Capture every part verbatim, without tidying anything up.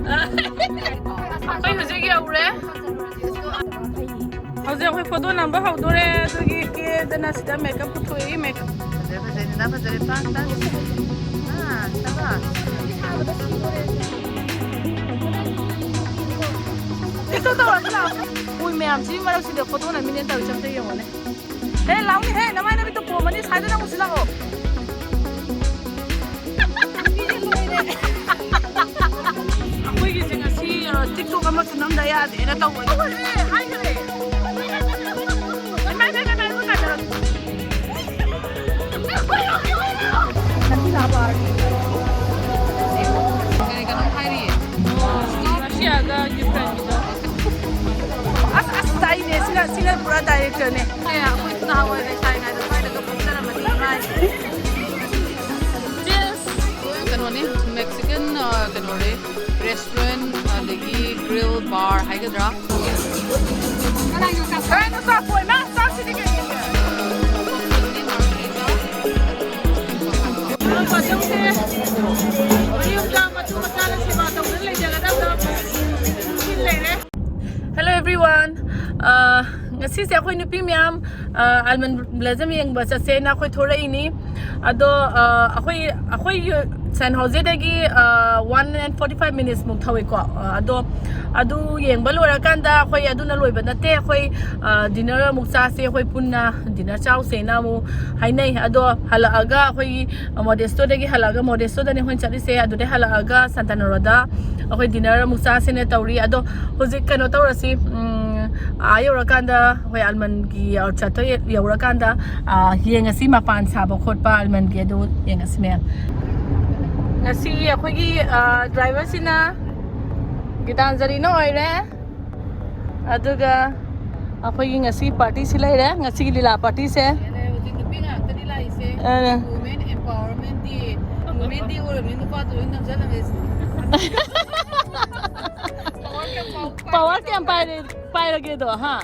ꯑꯩꯈꯣꯏ ꯍꯧꯖꯤꯛ ꯌꯧꯔꯦ꯫ ꯍꯧꯖꯤꯛ ꯑꯩꯈꯣꯏ ꯐꯣꯇꯣ ꯅꯝꯕ ꯍꯧꯗꯣꯔꯦ꯫ ꯑꯗꯨꯒꯤ ꯀꯦꯗꯅ ꯁꯤꯗ ꯃꯦꯀꯞ ꯄꯨꯊꯣꯛꯏ꯫ ꯃꯦꯀꯞ ꯐꯖꯩ, ꯐꯖꯩ, ꯅꯨꯡꯗꯥꯡ ꯐꯖꯔꯦ꯫ ꯄꯥꯛ ꯇꯥꯡ꯫ ꯑꯥ, ꯇꯥꯕ꯫ ꯇꯤꯛꯇꯣꯛ ꯇꯧꯔꯁꯤ ꯂꯥꯛꯑꯣ꯫ ꯃꯣꯏ ꯃꯌꯥꯝꯁꯤꯒꯤ ꯃꯔꯛꯁꯤꯗ ꯐꯣꯇꯣ ꯅꯝꯃꯤꯅꯦꯅ ꯇꯧꯔꯤꯁꯦ ꯑꯝꯇ ꯌꯦꯡꯉꯣꯅꯦ꯫ ꯍꯦ, ꯂꯥꯎꯅꯦ ꯍꯦ, ꯅꯃꯥꯏ ꯅꯃꯤꯠꯇꯣ ꯄꯣꯝꯃꯅꯤ, ꯁ꯭ꯋꯥꯏꯗ ꯅꯪ ꯑꯃꯨꯛ ꯁꯤꯜꯂꯛꯑꯣ꯫ ꯑꯩꯈꯣꯏꯒꯤꯁꯦ ꯉꯁꯤ, ꯑ, ꯇꯤꯛꯇꯣꯛ ꯑꯃꯁꯨ ꯅꯝꯗ ꯌꯥꯗꯦꯅ ꯇꯧꯕꯅꯦ꯫ ꯍꯣꯏ, ꯍꯣꯏ, ꯍꯥꯏꯈꯔꯦ꯫ ꯏꯃꯥꯏ, ꯏꯃꯥꯏ, ꯏꯃꯥꯏ, ꯏꯃꯥꯏ, ꯏꯃꯥꯏ, ꯏꯃꯥꯏ꯫ ꯀꯔꯤ ꯀꯩꯅꯣꯝ ꯍꯥꯏꯔꯤꯌꯦ꯫ ꯔꯁꯤꯌꯥꯒ ꯌꯨꯀ꯭ꯔꯦꯟꯒꯤꯗꯣ꯫ ꯑꯁ, ꯑꯁ, ꯇꯥꯏꯅꯦ꯫ ꯁꯤꯅ, ꯁꯤꯅ ꯄꯨꯔꯥ ꯗꯥꯏꯔꯦꯛꯇꯔꯅꯦ꯫ ꯑꯦ, ꯑꯩꯈꯣꯏ ꯅꯍꯥꯟꯋꯥꯏ ꯂꯩꯁꯥꯔꯤꯉꯩꯗ ꯁ꯭ꯋꯥꯏꯗꯒ ꯄꯣꯛꯆꯔꯝꯃꯗꯤ ꯅꯨꯡꯉꯥꯏꯅꯤ꯫ Cheers! ꯀꯩꯅꯣꯅꯦ, Mexican, ꯑ, ꯀꯩꯅꯣꯅꯦ, restaurant, ꯑꯗꯒꯤ grill bar ꯍꯥꯏꯒꯗ꯭ꯔꯥ? ꯀꯅꯥꯒꯤꯅꯣ ꯆꯥꯛ? ꯀꯅꯥꯒꯤꯅꯣ ꯆꯥꯛ? ꯍꯣꯏ, ꯃꯥ ꯆꯥꯛꯁꯤꯗꯤ ꯀꯩꯅꯣ? ꯃꯌꯨꯝꯗ ꯃꯇꯨ ꯃꯆꯥꯅ ꯁꯦꯕꯥ ꯇꯧꯗꯨꯅ ꯂꯩꯖꯒꯗꯕꯗꯣ ꯂꯩꯔꯦ꯫ Hello everyone. ꯑ, ꯉꯁꯤꯁꯦ ꯑꯩꯈꯣꯏ ꯅꯨꯄꯤ ꯃꯌꯥꯝ, ꯑ, Almond Blossom ꯌꯦꯡꯕ ꯆꯠꯁꯦꯅ ꯑꯩꯈꯣꯏ ꯊꯣꯔꯛꯏꯅꯤ꯫ ꯑꯗꯣ, ꯑ, ꯑꯩꯈꯣꯏ, ꯑꯩꯈꯣꯏꯒꯤ ꯁꯟ ꯍꯧꯖꯦꯗꯒꯤ, ꯑ, one and forty five minutes ꯃꯨꯛ ꯊꯧꯋꯦꯀꯣ꯫ ꯑ, ꯑꯗꯣ ꯑꯗꯨ ꯌꯦꯡꯕ ꯂꯣꯏꯔꯀꯥꯟꯗ ꯑꯩꯈꯣꯏ ꯑꯗꯨꯅ ꯂꯣꯏꯕ ꯅꯠꯇꯦ꯫ ꯑꯩꯈꯣꯏ, ꯑ, dinner ꯑꯃꯨꯛ ꯆꯥꯁꯦ, ꯑꯩꯈꯣꯏ ꯄꯨꯟꯅ dinner ꯆꯥꯎꯁꯦꯅ ꯑꯃꯨꯛ ꯍꯥꯏꯅꯩ꯫ ꯑꯗꯣ ꯍꯜꯂꯛꯑꯒ ꯑꯩꯈꯣꯏꯒꯤ ꯃꯣꯗꯦꯁꯇꯣꯗꯒꯤ ꯍꯜꯂꯛꯑꯒ, ꯃꯣꯗꯦꯁꯇꯣꯗꯅꯦ ꯑꯩꯈꯣꯏꯅ ꯆꯠꯂꯤꯁꯦ꯫ ꯑꯗꯨꯗꯩ ꯍꯜꯂꯛꯑꯒ ꯁꯟꯇꯥꯅꯥꯔꯣꯗ ꯑꯩꯈꯣꯏ dinner ꯑꯃꯨꯛ ꯆꯥꯁꯦꯅ ꯇꯧꯔꯤ꯫ ꯑꯗꯣ ꯍꯧꯖꯤꯛ ꯀꯩꯅꯣ ꯇꯧꯔꯁꯤ, ꯎꯝ, ꯑꯥ ꯌꯧꯔꯀꯥꯟꯗ ꯑꯩꯈꯣꯏ Almondꯒꯤ orchardꯇꯣ ꯌꯧꯔꯀꯥꯟꯗ, ꯑꯥ, ꯌꯦꯡꯉꯁꯤ ꯃꯄꯥꯟ ꯁꯥꯕ ꯈꯣꯠꯄ Almondꯒꯤ ꯑꯗꯨ ꯌꯦꯡꯉꯁꯤ ꯃꯌꯥꯝ꯫ ꯉꯁꯤ ꯑꯩꯈꯣꯏꯒꯤ, ꯑꯥ, driverꯁꯤꯅ ꯒꯤꯇꯥꯟꯖꯂꯤꯅ ꯑꯣꯏꯔꯦ꯫ ꯑꯗꯨꯒ ꯑꯩꯈꯣꯏꯒꯤ ꯉꯁꯤ partyꯁꯤ ꯂꯩꯔꯦ, ꯉꯁꯤꯒꯤ ꯂꯤꯂꯥ partyꯁꯦ꯫ ꯍꯧꯖꯤꯛ ꯅꯨꯄꯤ ꯉꯥꯛꯇꯅꯤ ꯂꯥꯛꯏꯁꯦ꯫ ꯑ꯫ Women empowermentꯗꯤ, womenꯗꯤ ꯑꯣꯏꯔꯕꯅꯤ, ꯅꯨꯄꯥꯗꯨ ꯂꯣꯏ ꯅꯝꯁꯤꯜꯂꯝꯃꯦ꯫ Power ꯀꯌꯥꯝ ꯄꯥꯏꯔꯦ, ꯄꯥꯏꯔꯒꯦꯗꯣ, ꯍꯥ?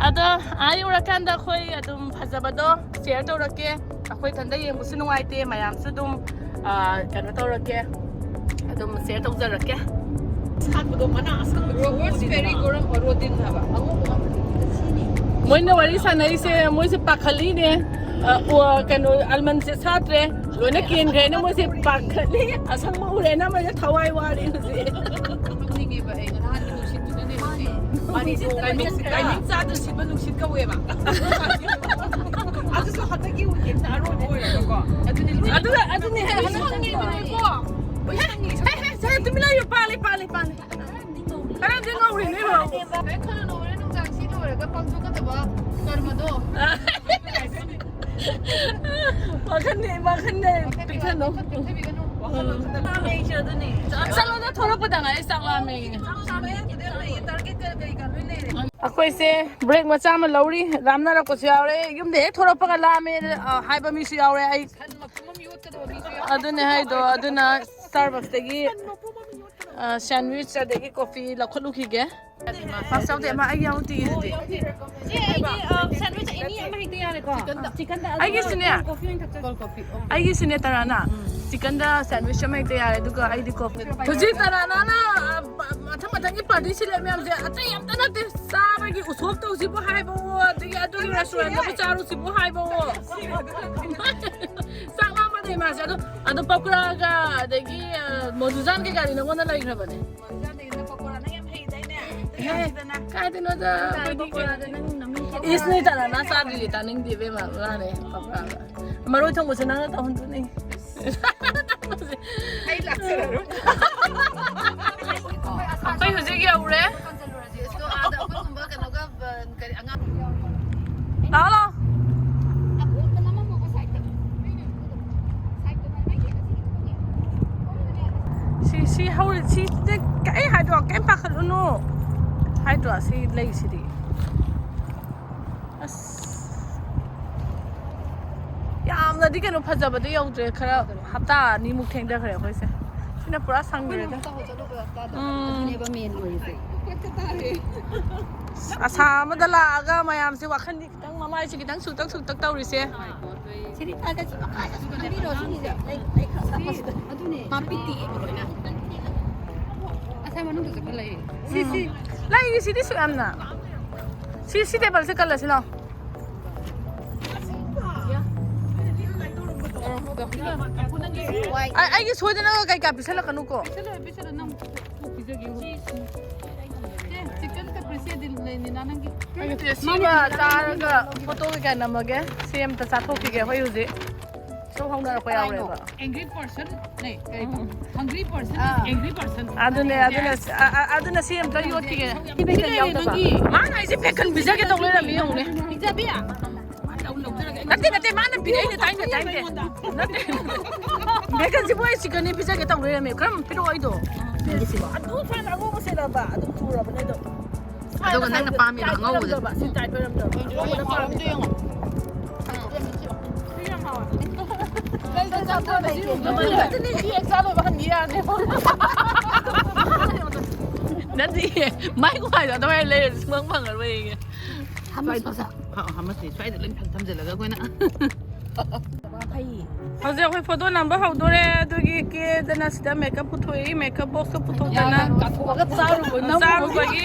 ꯑꯗꯣ ꯑꯥ ꯌꯧꯔꯀꯥꯟꯗ ꯑꯩꯈꯣꯏ ꯑꯗꯨꯝ ꯐꯖꯕꯗꯣ share ꯇꯧꯔꯛꯀꯦ꯫ ꯑꯩꯈꯣꯏ ꯏꯊꯟꯗ ꯌꯦꯡꯕꯁꯨ ꯅꯨꯡꯉꯥꯏꯇꯦ, ꯃꯌꯥꯝꯁꯨ ꯑꯗꯨꯝ, ꯑ, ꯀꯩꯅꯣ ꯇꯧꯔꯛꯀꯦ꯫ ꯑꯗꯨꯝ ꯁꯤꯌꯔ ꯇꯧꯖꯔꯛꯀꯦ꯫ ꯁꯥꯠꯄꯗꯣ ꯃꯅꯥ ꯑꯁꯪꯕ ꯔꯣꯕꯔꯠꯁ ꯐꯦꯔꯤ ꯒꯣꯔꯝ ꯑꯔꯣꯗꯤꯟ ꯍꯥꯏꯕ ꯑꯉꯧꯕ ꯉꯥꯛꯇꯅꯤ꯫ ꯃꯣꯏꯅ ꯋꯥꯔꯤ ꯁꯥꯟꯅꯔꯤꯁꯦ, ꯃꯣꯏꯁꯦ ꯄꯥꯈꯠꯂꯤꯅꯦ꯫ ꯑ, ꯎ, ꯀꯩꯅꯣ, ꯑꯜꯃꯟꯁꯦ ꯁꯥꯠꯇ꯭ꯔꯦ, ꯂꯣꯏꯅ ꯀꯦꯟꯈ꯭ꯔꯦꯅ ꯃꯣꯏꯁꯦ ꯄꯥꯈꯠꯂꯤ꯫ ꯑꯁꯪꯕ ꯎꯔꯦꯅ ꯃꯣꯏꯁꯦ ꯊꯋꯥꯏ ꯋꯥꯔꯦ ꯍꯧꯖꯤꯛ꯫ ꯈꯪꯅꯤꯡꯉꯦꯕ ꯑꯩ ꯅꯍꯥꯟꯒꯤ ꯅꯨꯡꯁꯤꯠꯇꯨꯅꯅꯦ ꯍꯧꯖꯤꯛ꯫ ꯃꯥꯅꯦ, ꯇꯥꯏꯃꯤꯡ, ꯇꯥꯏꯃꯤꯡ ꯆꯥꯗꯅ ꯁꯤꯠꯄ ꯅꯨꯡꯁꯤꯠ ꯀꯧꯋꯦꯕ꯫ ꯑꯗꯨꯁꯨ ꯍꯟꯗꯛꯀꯤ ꯋꯤꯀꯦꯟꯗ ꯑꯔꯣꯏꯕ ꯑꯣꯏꯔꯒꯀꯣ꯫ ꯑꯗꯨꯅꯤ ꯂꯣꯏ ꯑꯗꯨꯒ ꯑꯗꯨꯅꯦ ꯍꯦ, ꯍꯟꯗꯛ ꯈꯪꯉꯦꯕꯅꯦꯀꯣ꯫ ꯍꯦ, ꯍꯦ, ꯁꯦ, ꯇꯨꯃꯤꯟ ꯂꯩꯌꯨ, ꯄꯥꯜꯂꯦ, ꯄꯥꯜꯂꯦ, ꯄꯥꯜꯂꯦ꯫ ꯈꯔꯗꯤ ꯉꯧꯔꯤ ꯅꯣꯏ ꯕꯥꯎ꯫ ꯀꯔꯤꯝ ꯈꯜꯂꯨꯅꯨ, ꯍꯣꯔꯦꯟ ꯅꯨꯡꯗꯥꯡ ꯁꯤ ꯂꯣꯏꯔꯒ ꯄꯥꯡꯊꯣꯛꯀꯗꯕ ꯀꯔꯃꯗꯣ꯫ ꯋꯥꯈꯟꯗꯤ, ꯋꯥꯈꯟꯗꯤ ꯄꯤꯛꯊꯟꯅꯣ꯫ ꯆꯠꯂꯣꯗ, ꯊꯣꯛꯂꯛꯄꯗ ꯉꯥꯏ ꯆꯥꯛ ꯂꯥꯝꯃꯦ꯫ ꯑꯩꯈꯣꯏꯁꯦ ꯕ꯭ꯔꯦꯛ ꯃꯆꯥ ꯑꯃ ꯂꯧꯔꯤ꯫ ꯂꯥꯝꯅꯔꯛꯄꯁꯨ ꯌꯥꯎꯔꯦ꯫ ꯌꯨꯝꯗ ꯍꯦꯛ ꯊꯣꯛꯂꯛꯄꯒ ꯂꯥꯝꯃꯦ, ꯑ, ꯍꯥꯏꯕ ꯃꯤꯁꯨ ꯌꯥꯎꯔꯦ꯫ ꯑꯩ ꯑꯗꯨꯅꯦ ꯍꯥꯏꯗꯣ꯫ ꯑꯗꯨꯅ ꯁ꯭ꯇꯥꯔꯕꯛꯁꯇꯒꯤ, ꯑ, ꯁꯦꯟꯋꯤꯆ ꯑꯗꯒꯤ ꯀꯣꯐꯤ ꯂꯧꯈꯠꯂꯨꯈꯤꯒꯦ꯫ ꯄꯥꯛ ꯆꯥꯎꯗꯦ, ꯑꯃ ꯑꯩ ꯌꯥꯎꯗꯦ ꯑꯗꯨꯗꯤ꯫ ꯆꯦ, ꯑꯩꯗꯤ, ꯑ, ꯁꯦꯟꯋꯤꯆ ꯑꯦꯅꯤ ꯑꯃ ꯍꯦꯛꯇ ꯌꯥꯔꯦꯀꯣ? ꯆꯤꯛꯀꯟꯗ ꯑꯗꯨꯝ ꯑꯩꯒꯤꯁꯨꯅꯦ꯫ Cold coffee, okay. ꯑꯩꯒꯤꯁꯨꯅꯦ ꯇꯔꯥꯅ꯫ ꯆꯤꯛꯀꯟꯗ ꯁꯦꯟꯋꯤꯆ ꯑꯃ ꯍꯦꯛꯇ ꯌꯥꯔꯦ, ꯑꯗꯨꯒ ꯑꯩꯗꯤ ꯀꯣꯐꯤ꯫ ꯍꯧꯖꯤꯛ ꯇꯔꯥꯅꯥꯅ, ꯑ, ꯃꯊꯪ ꯃꯊꯪꯒꯤ ꯄꯥꯔꯇꯤ ꯁꯤꯜꯂꯦ ꯃꯌꯥꯝꯁꯦ꯫ ꯑꯇꯩ ꯑꯝꯇ ꯅꯠꯇꯦ꯫ ꯆꯥꯕꯒꯤ ꯎꯁꯣꯞ ꯇꯧꯁꯤꯕꯨ ꯍꯥꯏꯕꯋꯣ, ꯑꯗꯒꯤ ꯑꯗꯨꯒꯤ ꯔꯦꯁꯇꯨꯔꯦꯟꯗꯕꯨ ꯆꯥꯔꯨꯁꯤꯕꯨ ꯍꯥꯏꯕꯋꯣ꯫ ꯆꯥꯛ ꯂꯥꯝꯕꯗ ꯏꯃꯥꯁꯦ꯫ ꯑꯗꯣ, ꯑꯗꯣ ꯄꯀꯣꯔꯥꯒ ꯑꯗꯒꯤ, ꯑ, ꯃꯣꯗꯨꯖꯥꯟ ꯀꯩꯀꯥꯗꯤ ꯅꯉꯣꯟꯗ ꯂꯩꯈ꯭ꯔꯕꯅꯦ꯫ ꯃꯣꯗꯨꯖꯥꯟꯗꯒꯤ ꯅꯪ ꯄꯀꯣꯔꯥ ꯅꯪ ꯌꯥꯝ ꯍꯩꯗꯥꯏꯅꯦ? ꯍꯦ, ꯀꯥꯏꯗꯅꯣꯗ, ꯑꯩꯈꯣꯏꯗꯤ ꯄꯀꯣꯔꯥꯗ ꯅꯪ ꯅꯃꯤꯡ ꯏꯁ, ꯅꯣꯏ ꯇꯔꯥꯅ ꯆꯥꯗ꯭ꯔꯤꯁꯦ ꯇꯥꯅꯤꯡꯗꯦ ꯏꯕꯦꯝꯃ, ꯃꯥꯅꯦ, ꯄꯀꯣꯔꯥꯒ꯫ ꯃꯔꯣꯏ ꯊꯣꯡꯕꯁꯨ ꯅꯪꯅ ꯇꯧꯍꯟꯗꯣꯏꯅꯦ꯫ ꯑꯩ ꯂꯥꯛꯆꯔꯔꯣꯏ꯫ ꯑꯩꯈꯣꯏ ꯍꯧꯖꯤꯛ ꯌꯧꯔꯦ꯫ ꯑꯗꯣ ꯑꯥꯗ ꯑꯩꯈꯣꯏꯒꯨꯝꯕ ꯀꯩꯅꯣꯒ, ꯑ, ꯀꯔꯤ ꯑꯉꯥꯡ ꯂꯥꯛꯑꯣ, ꯂꯥꯛꯑꯣ꯫ ꯁꯤ, ꯁꯤ ꯍꯧꯔꯦ, ꯁꯤ, ꯑꯩ ꯍꯥꯏꯗ꯭ꯔꯣ, ꯀꯩꯝ ꯄꯥꯈꯠꯂꯨꯅꯨ ꯍꯥꯏꯗ꯭ꯔꯣ, ꯁꯤ ꯂꯩꯁꯤꯗꯤ꯫ ꯑꯁ꯫ ꯌꯥꯝꯅꯗꯤ ꯀꯩꯅꯣ ꯐꯖꯕꯗꯤ ꯌꯧꯗ꯭ꯔꯦ, ꯈꯔ ꯍꯞꯇꯥ ꯑꯅꯤꯃꯨꯛ ꯊꯦꯡꯊꯈ꯭ꯔꯦ ꯑꯩꯈꯣꯏꯁꯦ꯫ ꯁꯤꯅ ꯄꯨꯔꯥ ꯁꯪꯈ꯭ꯔꯦꯗ꯫ ꯎꯝ꯫ ꯑꯗꯨꯅꯦꯕ ꯃꯦꯟ ꯑꯣꯏꯔꯤꯁꯦ꯫ ꯑꯁꯥ ꯑꯃꯗ ꯂꯥꯛꯑꯒ ꯃꯌꯥꯝꯁꯦ ꯋꯥꯈꯜꯗꯤ ꯈꯤꯇꯪ, ꯃꯃꯥꯏꯁꯦ ꯈꯤꯇꯪ ꯁꯨꯛꯇꯛ ꯁꯨꯛꯇꯛ ꯇꯧꯔꯤꯁꯦ꯫ ꯁꯤꯗꯤ ꯊꯥꯗ ꯁꯤ ꯃꯈꯥꯗ ꯁꯨꯝ ꯊꯝꯕꯤꯔꯣ, ꯁꯤꯒꯤꯁꯦ꯫ ꯂꯩ, ꯂꯩ ꯈꯔ ꯊꯝꯃꯣ ꯁꯤꯗ꯫ ꯑꯗꯨꯅꯦ꯫ ꯄꯥꯝꯕꯤ ꯇꯦꯛꯑꯦꯕ ꯂꯣꯏꯅ꯫ ꯑꯁꯥ ꯃꯅꯨꯡꯗ ꯆꯠꯈꯠꯂꯛꯑꯦ꯫ ꯁꯤ, ꯁꯤ꯫ ꯂꯩꯔꯤꯁꯤꯗꯤ ꯁꯨ ꯌꯥꯝꯅ꯫ ꯁꯤ, ꯁꯤ ꯇꯦꯕꯜꯁꯦ ꯀꯜꯂꯁꯤ ꯂꯥꯎ꯫ ꯑꯩ, ꯑꯩꯒꯤ ꯁꯣꯏꯗꯅ ꯀꯩꯀꯥ ꯄꯤꯁꯜꯂꯛꯀꯅꯨꯀꯣ꯫ ꯄꯤꯁꯜꯂꯛꯑꯣ, ꯄꯤꯁꯜꯂꯛꯑꯣ, ꯅꯪ ꯀꯣꯛ ꯄꯤꯖꯒꯦ꯫ ꯁꯦ, ꯆꯤꯛꯀꯟ ꯀꯠ ꯄꯤꯁ ꯁꯦ ꯂꯩꯅꯤꯅ ꯅꯪꯒꯤ꯫ ꯑꯩ ꯁꯤꯃ ꯆꯥꯔꯒ ꯐꯣꯇꯣ ꯀꯩꯀꯥ ꯅꯝꯃꯒꯦ꯫ ꯁꯤ ꯑꯝꯇ ꯆꯥꯊꯣꯛꯈꯤꯒꯦ ꯑꯩꯈꯣꯏ ꯍꯧꯖꯤꯛ꯫ ꯁꯣ ꯍꯧꯅꯔꯛꯄ ꯌꯥꯎꯔꯦꯕ꯫ Angry person ꯅꯦ, ꯀꯩ, hungry person is angry person꯫ ꯑꯗꯨꯅꯦ, ꯑꯗꯨꯅ, ꯑ, ꯑ, ꯑꯗꯨꯅ ꯁꯤ ꯑꯝꯇ ꯌꯣꯠꯈꯤꯒꯦ꯫ ꯁꯤ ꯕꯦꯀꯟ ꯌꯥꯎꯗꯕ꯫ ꯃꯥꯅ ꯑꯩꯁꯦ ꯕꯦꯀꯟ ꯄꯤꯖꯒꯦ ꯇꯧ ꯂꯩꯔꯝꯃꯤ ꯌꯦꯡꯉꯨꯅꯦ꯫ ꯄꯤꯖꯕꯤ? ꯅꯠꯇꯦ, ꯅꯠꯇꯦ, ꯃꯥꯅ ꯄꯤꯔꯛꯏꯅꯦ, ꯇꯥꯏꯅꯦ, ꯇꯥꯏꯅꯦ꯫ ꯅꯠꯇꯦ꯫ ꯕꯦꯀꯟꯁꯤꯕꯨ ꯑꯩ ꯆꯤꯛꯀꯟꯅꯤ ꯄꯤꯖꯒꯦ ꯇꯧ ꯂꯩꯔꯝꯃꯦ꯫ ꯀꯔꯝ ꯄꯤꯔꯛꯑꯣ ꯑꯩꯗꯣ? ꯑꯗꯨ ꯁ꯭ꯋꯥꯏꯗ ꯑꯉꯧꯕ ꯁꯦꯠꯂꯕ, ꯑꯗꯨꯝ ꯊꯨꯔꯕꯅꯦ ꯑꯗꯣ꯫ ꯑꯗꯨꯒ ꯅꯪꯅ ꯄꯥꯝꯃꯤꯔꯣ ꯑꯉꯧꯕꯗꯣ? ꯁꯤ ꯇꯥꯏꯠ ꯑꯣꯏꯔꯝꯗ꯭ꯔꯕ꯫ ꯑꯉꯧꯕꯗ ꯄꯥꯝꯃꯤ꯫ ꯌꯦꯡꯉꯣ꯫ ꯁꯤ ꯌꯥꯝ ꯍꯥꯎꯋꯦ꯫ ꯂꯩꯗ ꯆꯥꯊꯣꯛꯑ ꯂꯩꯁꯤ꯫ ꯑꯗꯨꯅꯦ ꯁꯤ ꯍꯦꯛ ꯆꯥ ꯂꯣꯏꯕ ꯍꯟꯈꯤ ꯌꯥꯔꯅꯦꯕ꯫ ꯅꯠꯇꯦ, ꯃꯥꯏ ꯈ꯭ꯋꯥꯏꯗꯣ ꯑꯗꯨꯃꯥꯏꯅ ꯂꯩꯔꯗꯤ ꯁꯨꯡꯐꯪ ꯐꯪꯉꯔꯣꯏꯌꯦ꯫ ꯍꯥꯃꯁ ꯃꯆꯥ꯫ ꯍꯥ, ꯍꯥꯃꯁꯅꯤ꯫ ꯁ꯭ꯋꯥꯏꯗ ꯂꯣꯏ ꯊꯝꯖꯤꯜꯂꯒ ꯑꯩꯈꯣꯏꯅ꯫ ꯐꯩ꯫ ꯍꯧꯖꯤꯛ ꯑꯩꯈꯣꯏ ꯐꯣꯇꯣ ꯅꯝꯕ ꯍꯧꯗꯣꯔꯦ, ꯑꯗꯨꯒꯤ ꯀꯦꯗꯅ ꯁꯤꯗ ꯃꯦꯀꯞ ꯄꯨꯊꯣꯛꯏ, ꯃꯦꯀꯞ ꯕꯣꯛꯁꯇ ꯄꯨꯊꯣꯛꯇꯅ꯫ ꯀꯥꯊꯣꯛꯑꯒ ꯆꯥꯔꯨꯕ ꯅꯝꯃꯨꯕꯒꯤ꯫ ꯆꯥꯔꯨꯕꯒꯤ꯫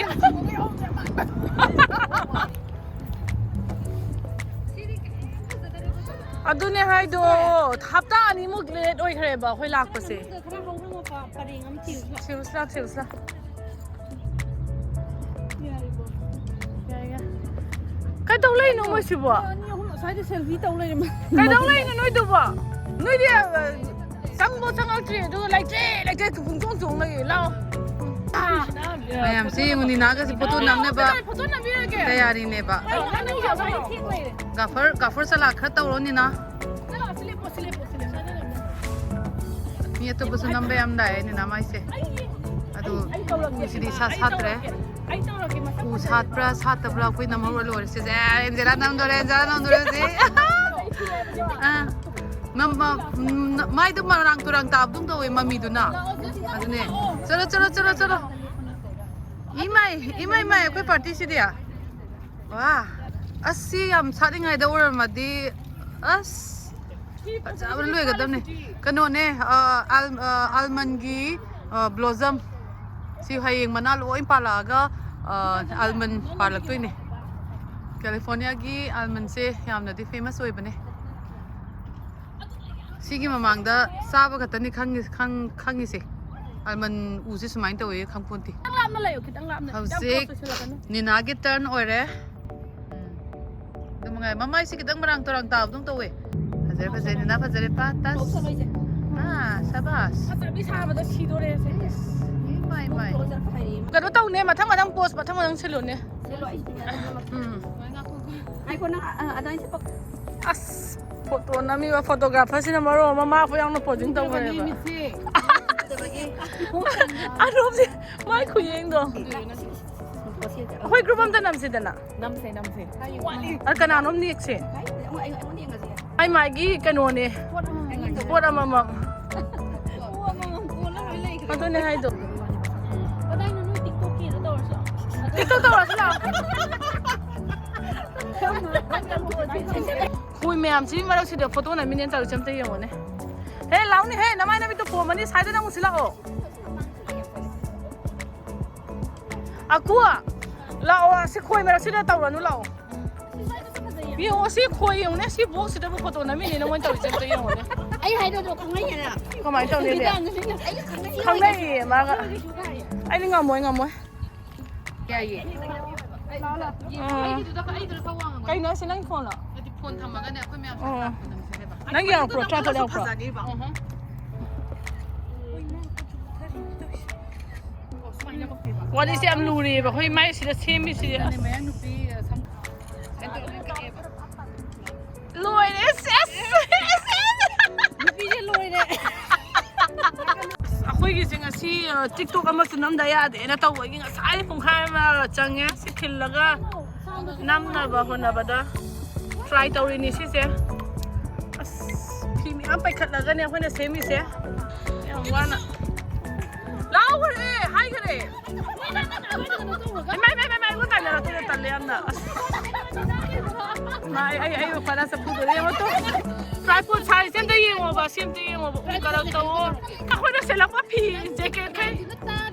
ꯑꯗꯨꯅꯦ ꯍꯥꯏꯗꯣ, ꯍꯞꯇꯥ ꯑꯅꯤꯃꯨꯛ ꯂꯦꯠ ꯑꯣꯏꯈ꯭ꯔꯦꯕ ꯑꯩꯈꯣꯏ ꯂꯥꯛꯄꯁꯦ꯫ ꯈꯔ ꯍꯧꯅ ꯃꯄꯥ ꯄꯔꯦꯡ ꯑꯃ ꯊꯤꯔꯨꯁꯤ ꯂꯥꯎ꯫ ꯊꯤꯔꯨꯁꯤ ꯂꯥꯎ, ꯊꯤꯔꯨꯁꯤ ꯂꯥꯎ꯫ ꯌꯥꯔꯦꯀꯣ? ꯌꯥꯏ, ꯌꯥꯏ꯫ ꯀꯩꯗꯧ ꯂꯩꯅꯣ ꯃꯣꯏꯁꯤꯕꯣ? ꯑꯅꯤ ꯑꯍꯨꯝ ꯁ꯭ꯋꯥꯏꯗ ꯁꯦꯜꯐꯤ ꯇꯧ ꯂꯩꯔꯦ꯫ ꯀꯩꯗꯧ ꯂꯩꯅꯣ ꯅꯣꯏꯗꯨꯕꯣ? ꯅꯣꯏꯗꯤ, ꯑ, ꯆꯪꯕꯣ ꯆꯪꯉꯛꯇ꯭ꯔꯤ, ꯑꯗꯨꯒ ꯂꯩꯇ꯭ꯔꯦ, ꯂꯩꯇ꯭ꯔꯦ, ꯄꯨꯡꯆꯣꯡ ꯆꯣꯡ ꯂꯩꯌꯦ꯫ ꯂꯥꯎ꯫ ꯃꯌꯥꯝꯁꯦ ꯌꯦꯡꯉꯨ, ꯅꯤꯅꯥꯒꯁꯦ ꯐꯣꯇꯣ ꯅꯝꯅꯕ ꯐꯣꯇꯣ ꯅꯝꯕꯤꯔꯒꯦ꯫ ꯇꯌꯥꯔꯤꯅꯦꯕ꯫ ꯑ, ꯅꯪ ꯌꯥꯎꯁꯜꯂꯣ꯫ ꯒꯥꯐꯔ, ꯒꯥꯐꯔ ꯆꯂꯥ ꯈꯔ ꯇꯧꯔꯣ, ꯅꯤꯅꯥ꯫ ꯁꯤꯂꯥ, ꯁꯤꯂꯦ, ꯄꯣ, ꯁꯤꯂꯦ, ꯄꯣ, ꯁꯤꯂꯦ꯫ ꯃꯤ ꯑꯇꯣꯞꯄꯁꯨ ꯅꯝꯕ ꯌꯥꯝ ꯂꯥꯛꯑꯦ ꯅꯤꯅꯥ ꯃꯥꯏꯁꯦ꯫ ꯑꯗꯣ ꯎꯁꯤꯗꯤ ꯏꯁꯥ ꯁꯥꯠꯇ꯭ꯔꯦ꯫ ꯎ ꯁꯥꯠꯄ꯭ꯔꯥ ꯁꯥꯠꯇꯕ꯭ꯔꯥ ꯑꯩꯈꯣꯏ ꯅꯝꯍꯧꯔ ꯂꯣꯏꯔꯦ꯫ ꯁꯤꯁꯦ, ꯑꯦ, ꯑꯦꯟꯖꯦꯂꯥ ꯅꯝꯗꯣꯔꯦ, ꯑꯦꯟꯖꯦꯂꯥ ꯅꯝꯗꯣꯔꯦ ꯍꯧꯖꯤꯛ꯫ ꯑꯥ꯫ ꯃꯝ-, ꯃꯝ-, ꯎꯝ, ꯃꯥꯏꯗꯣ ꯃꯔꯥꯡ ꯇꯨꯔꯥꯡ ꯇꯥꯕꯗꯧ ꯇꯧꯋꯦ ꯃꯃꯤꯗꯨꯅ꯫ ꯑꯗꯨꯅꯦ꯫ ꯆꯠꯂꯣ, ꯆꯠꯂꯣ, ꯆꯠꯂꯣ, ꯆꯠꯂꯣ꯫ ꯏꯃꯥꯏ, ꯏꯃꯥꯏ, ꯏꯃꯥꯏ, ꯑꯩꯈꯣꯏ ꯄꯥꯔꯇꯤꯁꯤꯗꯤ꯫ ꯋꯥ, ꯑꯁ, ꯁꯤ ꯌꯥꯝ ꯁꯥꯠꯂꯤꯉꯩꯗ ꯎꯔꯝꯃꯗꯤ, ꯑꯁ, ꯐꯖꯕꯅ ꯂꯣꯏꯒꯗꯕꯅꯦ꯫ ꯀꯩꯅꯣꯅꯦ, ꯑ, ꯑꯜ-, ꯑ, ꯑꯜꯃꯟꯒꯤ, ꯑ, ꯕ꯭ꯂꯣꯖꯝ꯫ ꯁꯤ ꯍꯌꯦꯡ ꯃꯅꯥ ꯂꯣꯏ ꯄꯥꯜꯂꯛꯑꯒ, ꯑ, ꯑꯜꯃꯟ ꯄꯥꯜꯂꯛꯇꯣꯏꯅꯦ꯫ ꯀꯦꯂꯤꯐꯣꯔꯅꯤꯌꯥꯒꯤ ꯑꯜꯃꯟꯁꯦ ꯌꯥꯝꯅꯗꯤ ꯐꯦꯃꯁ ꯑꯣꯏꯕꯅꯦ꯫ ꯁꯤꯒꯤ ꯃꯃꯥꯡꯗ ꯆꯥꯕ ꯈꯛꯇꯅꯤ ꯈꯪꯉꯤ-, ꯈꯪ-, ꯈꯪꯉꯤꯁꯦ꯫ ꯑꯜꯃꯟ ꯎꯁꯦ ꯁꯨꯃꯥꯏꯅ ꯇꯧꯋꯦ ꯈꯪꯄꯣꯟꯇꯦ꯫ ꯈꯤꯇꯪ ꯂꯥꯞꯅ ꯂꯩꯌꯨ, ꯈꯤꯇꯪ ꯂꯥꯞꯅ꯫ ꯌꯥꯝ ꯍꯧꯖꯤꯛ close ꯑꯣꯏꯁꯤꯜꯂꯛꯀꯅꯨ꯫ ꯅꯤꯅꯥꯒꯤ turn ꯑꯣꯏꯔꯦ꯫ ꯎꯝ꯫ ꯑꯗꯨ ꯃꯉꯥꯏ꯫ ꯃꯃꯥꯏꯁꯤ ꯈꯤꯇꯪ ꯃꯔꯥꯡ ꯇꯨꯔꯥꯡ ꯇꯥꯕꯗꯧ ꯇꯧꯋꯦ꯫ ꯐꯖꯔꯦ, ꯐꯖꯔꯦ, ꯅꯤꯅꯥ ꯐꯖꯔꯦ꯫ ꯄꯥ ꯇꯁ꯫ ꯇꯧꯁꯜꯂꯣ ꯏꯆꯦ꯫ ꯑꯥ, ꯁꯕꯥꯁ꯫ ꯐꯖꯕꯤ ꯁꯥꯕꯗ ꯁꯤꯗꯣꯔꯦ ꯑꯁꯦꯡꯕ꯫ ꯏꯁ, ꯏꯃꯥꯏ, ꯏꯃꯥꯏ꯫ ꯀꯩꯅꯣ ꯇꯧꯅꯦ, ꯃꯊꯪ ꯃꯊꯪ pose ꯃꯊꯪ ꯃꯊꯪ ꯁꯤꯜꯂꯨꯅꯦ꯫ ꯁꯤꯜꯂꯣ ꯑꯩ ꯁꯤꯜꯂꯣ꯫ ꯎꯝ꯫ ꯉꯥꯏꯈꯣ ꯅꯪ, ꯑ, ꯑꯗꯥꯏ ꯆꯠꯄ꯫ ꯑꯁ, ꯐꯣꯇꯣ ꯅꯝꯃꯤꯕ photographer ꯁꯤꯅ ꯃꯔꯣꯜ ꯑꯃ ꯃꯥ ꯐꯥꯎ ꯌꯥꯎꯅ posing ꯇꯧꯈ꯭ꯔꯦꯕ꯫ ꯃꯤꯠꯁꯦ꯫ ꯑꯗꯣꯝꯁꯦ ꯃꯥꯏ ꯈꯨꯌꯦꯡꯗꯣ꯫ ꯑꯩꯈꯣꯏ group ꯑꯝꯇ ꯅꯝꯁꯤꯗꯅ꯫ ꯅꯝꯁꯦ, ꯅꯝꯁꯦ꯫ ꯑ, ꯀꯅꯥꯅꯣꯝ ꯅꯦꯛꯁꯦ꯫ ꯑꯩ, ꯑꯩꯉꯣꯟꯗ ꯌꯦꯡꯉꯁꯦ꯫ ꯑꯩ ꯃꯥꯒꯤ ꯀꯩꯅꯣꯅꯦ꯫ ꯄꯣꯠ ꯑꯃꯃꯝ꯫ ꯑꯗꯨꯅꯦ ꯍꯥꯏꯗꯣ꯫ ꯀꯗꯥꯏꯅꯣ ꯅꯣꯏ TikTok ꯀꯤꯗꯣ ꯇꯧꯔꯁꯨ꯫ TikTok ꯇꯧꯔꯁꯨ ꯂꯥꯛꯑꯣ꯫ ꯍꯨꯏ ꯃꯌꯥꯝꯁꯤꯒꯤ ꯃꯔꯛꯁꯤꯗ ꯐꯣꯇꯣ ꯅꯝꯃꯤꯅꯦꯅ ꯇꯧꯔꯤꯁꯦ ꯑꯝꯇ ꯌꯦꯡꯉꯣꯅꯦ꯫ ꯍꯦ, ꯂꯥꯎꯅꯦ ꯍꯦ, ꯅꯃꯥꯏ ꯅꯃꯤꯠꯇꯣ ꯄꯣꯝꯃꯅꯤ, ꯁꯥꯏꯗ ꯅꯪ ꯑꯃꯨꯛ ꯁꯤꯜꯂꯛꯑꯣ꯫ ꯑꯀꯨ, ꯂꯥꯛꯑꯣ, ꯑꯁꯤ ꯈꯣꯏ ꯃꯔꯛꯁꯤꯗ ꯇꯧꯔꯅꯨ, ꯂꯥꯛꯑꯣ꯫ ꯌꯦꯡꯉꯣ, ꯁꯤ ꯈꯣꯏ ꯌꯦꯡꯉꯨꯅꯦ, ꯁꯤ box ꯁꯤꯗꯕꯨ ꯐꯣꯇꯣ ꯅꯝꯃꯤꯅꯦ, ꯅꯉꯣꯟ ꯇꯧꯔꯤꯁꯦ ꯑꯝꯇ ꯌꯦꯡꯉꯨꯅꯦ꯫ ꯑꯩ ꯍꯥꯏꯗꯣ ꯑꯗꯣ ꯈꯪꯅꯩꯌꯦꯅ꯫ ꯀꯃꯥꯏꯅ ꯇꯧꯅꯤ, ꯏꯕꯦꯝ? ꯑꯩꯁꯨ ꯈꯪꯅꯩ꯫ ꯈꯪꯅꯩꯌꯦ, ꯃꯥꯒ꯫ ꯑꯩꯗꯤ ꯉꯝꯃꯣꯏ, ꯉꯝꯃꯣꯏ꯫ ꯌꯥꯏꯌꯦ꯫ ꯑꯥ꯫ ꯑꯩꯒꯤꯗꯨꯗ, ꯑꯩꯗꯨꯅ ꯈꯔ ꯋꯥꯡꯉꯝꯒꯅꯤ꯫ ꯀꯩꯅꯣ, ꯑꯁꯤ ꯅꯪ ꯐꯣꯟꯂꯣ? ꯅꯠꯇꯦ, ꯐꯣꯟ ꯊꯝꯃꯒꯅꯦ, ꯑꯩꯈꯣꯏ ꯃꯌꯥꯝ ꯑꯣ꯫ ꯁꯥꯟꯅꯔꯛꯄꯗ ꯅꯪꯁꯦ ꯍꯥꯏꯕ꯫ ꯅꯪ ꯌꯥꯎꯔꯛꯄ꯭ꯔꯣ? ꯇ꯭ꯔꯥꯏꯄꯣꯠ ꯌꯥꯎꯔꯛꯄ꯭ꯔꯣ? ꯐꯖꯅꯤꯕ꯫ ꯑꯍ꯫ ꯋꯥꯔꯤꯁꯦ ꯌꯥꯝ ꯂꯨꯔꯤꯑꯕ ꯑꯩꯈꯣꯏ ꯃꯥꯏꯁꯤꯗ ꯁꯦꯝꯃꯤꯁꯤꯗꯤ꯫ ꯑꯗꯨꯅꯦ ꯑꯁ꯫ ꯃꯌꯥꯡ ꯅꯨꯄꯤ, ꯑ, ꯁꯝ-, ꯂꯣꯏꯔꯦ, ꯑꯁ, ꯑꯁ, ꯑꯁ, ꯑꯁ꯫ ꯅꯨꯄꯤꯁꯦ ꯂꯣꯏꯔꯦ꯫ ꯑꯩꯈꯣꯏꯒꯤꯁꯦ ꯉꯁꯤ, ꯑ, TikTok ꯑꯃꯁꯨ ꯅꯝꯗ ꯌꯥꯗꯦꯅ ꯇꯧꯕꯒꯤ ꯉꯁꯥꯏ ꯄꯨꯡꯈꯥꯏ ꯑꯃ ꯆꯪꯉꯦ꯫ ꯁꯤ ꯈꯤꯜꯂꯒ ꯅꯝꯅꯕ ꯍꯣꯠꯅꯕꯗ try ꯇꯧꯔꯤꯅꯤ ꯁꯤꯁꯦ꯫ ꯑꯁ, ꯐꯤ ꯃꯌꯥꯝ ꯄꯩꯈꯠꯂꯒꯅꯦ ꯑꯩꯈꯣꯏꯅ ꯁꯦꯝꯃꯤꯁꯦ꯫ ꯌꯥꯝ ꯋꯥꯅ꯫ ꯂꯥꯎꯈ꯭ꯔꯦ, ꯍꯥꯏ ꯏꯃꯥꯏ, ꯏꯃꯥꯏ, ꯏꯃꯥꯏ, ꯏꯃꯥꯏ, ꯑꯩꯉꯣꯟꯗ ꯇꯥꯏꯅꯔꯛꯇꯣꯏꯔꯦ, ꯇꯜꯂꯦ ꯌꯥꯝꯅ꯫ ꯑꯁ꯫ ꯃꯥ, ꯑꯩ, ꯑꯩ, ꯑꯩ ꯃꯄꯥꯟꯗ ꯆꯠꯐꯨꯗꯣꯔꯦ, ꯌꯦꯡꯉꯣ ꯇꯨ꯫ Tripod ꯁꯥꯔꯤꯁꯦ ꯑꯝꯇ ꯌꯦꯡꯉꯣꯕ, ꯁꯤ ꯑꯝꯇ ꯌꯦꯡꯉꯣꯕ꯫ ꯎ ꯀꯔꯝ ꯇꯧꯋꯣ꯫ ꯑꯩꯈꯣꯏꯅ ꯁꯦꯠꯂꯛꯄ ꯐꯤ, jacket ꯈꯩ꯫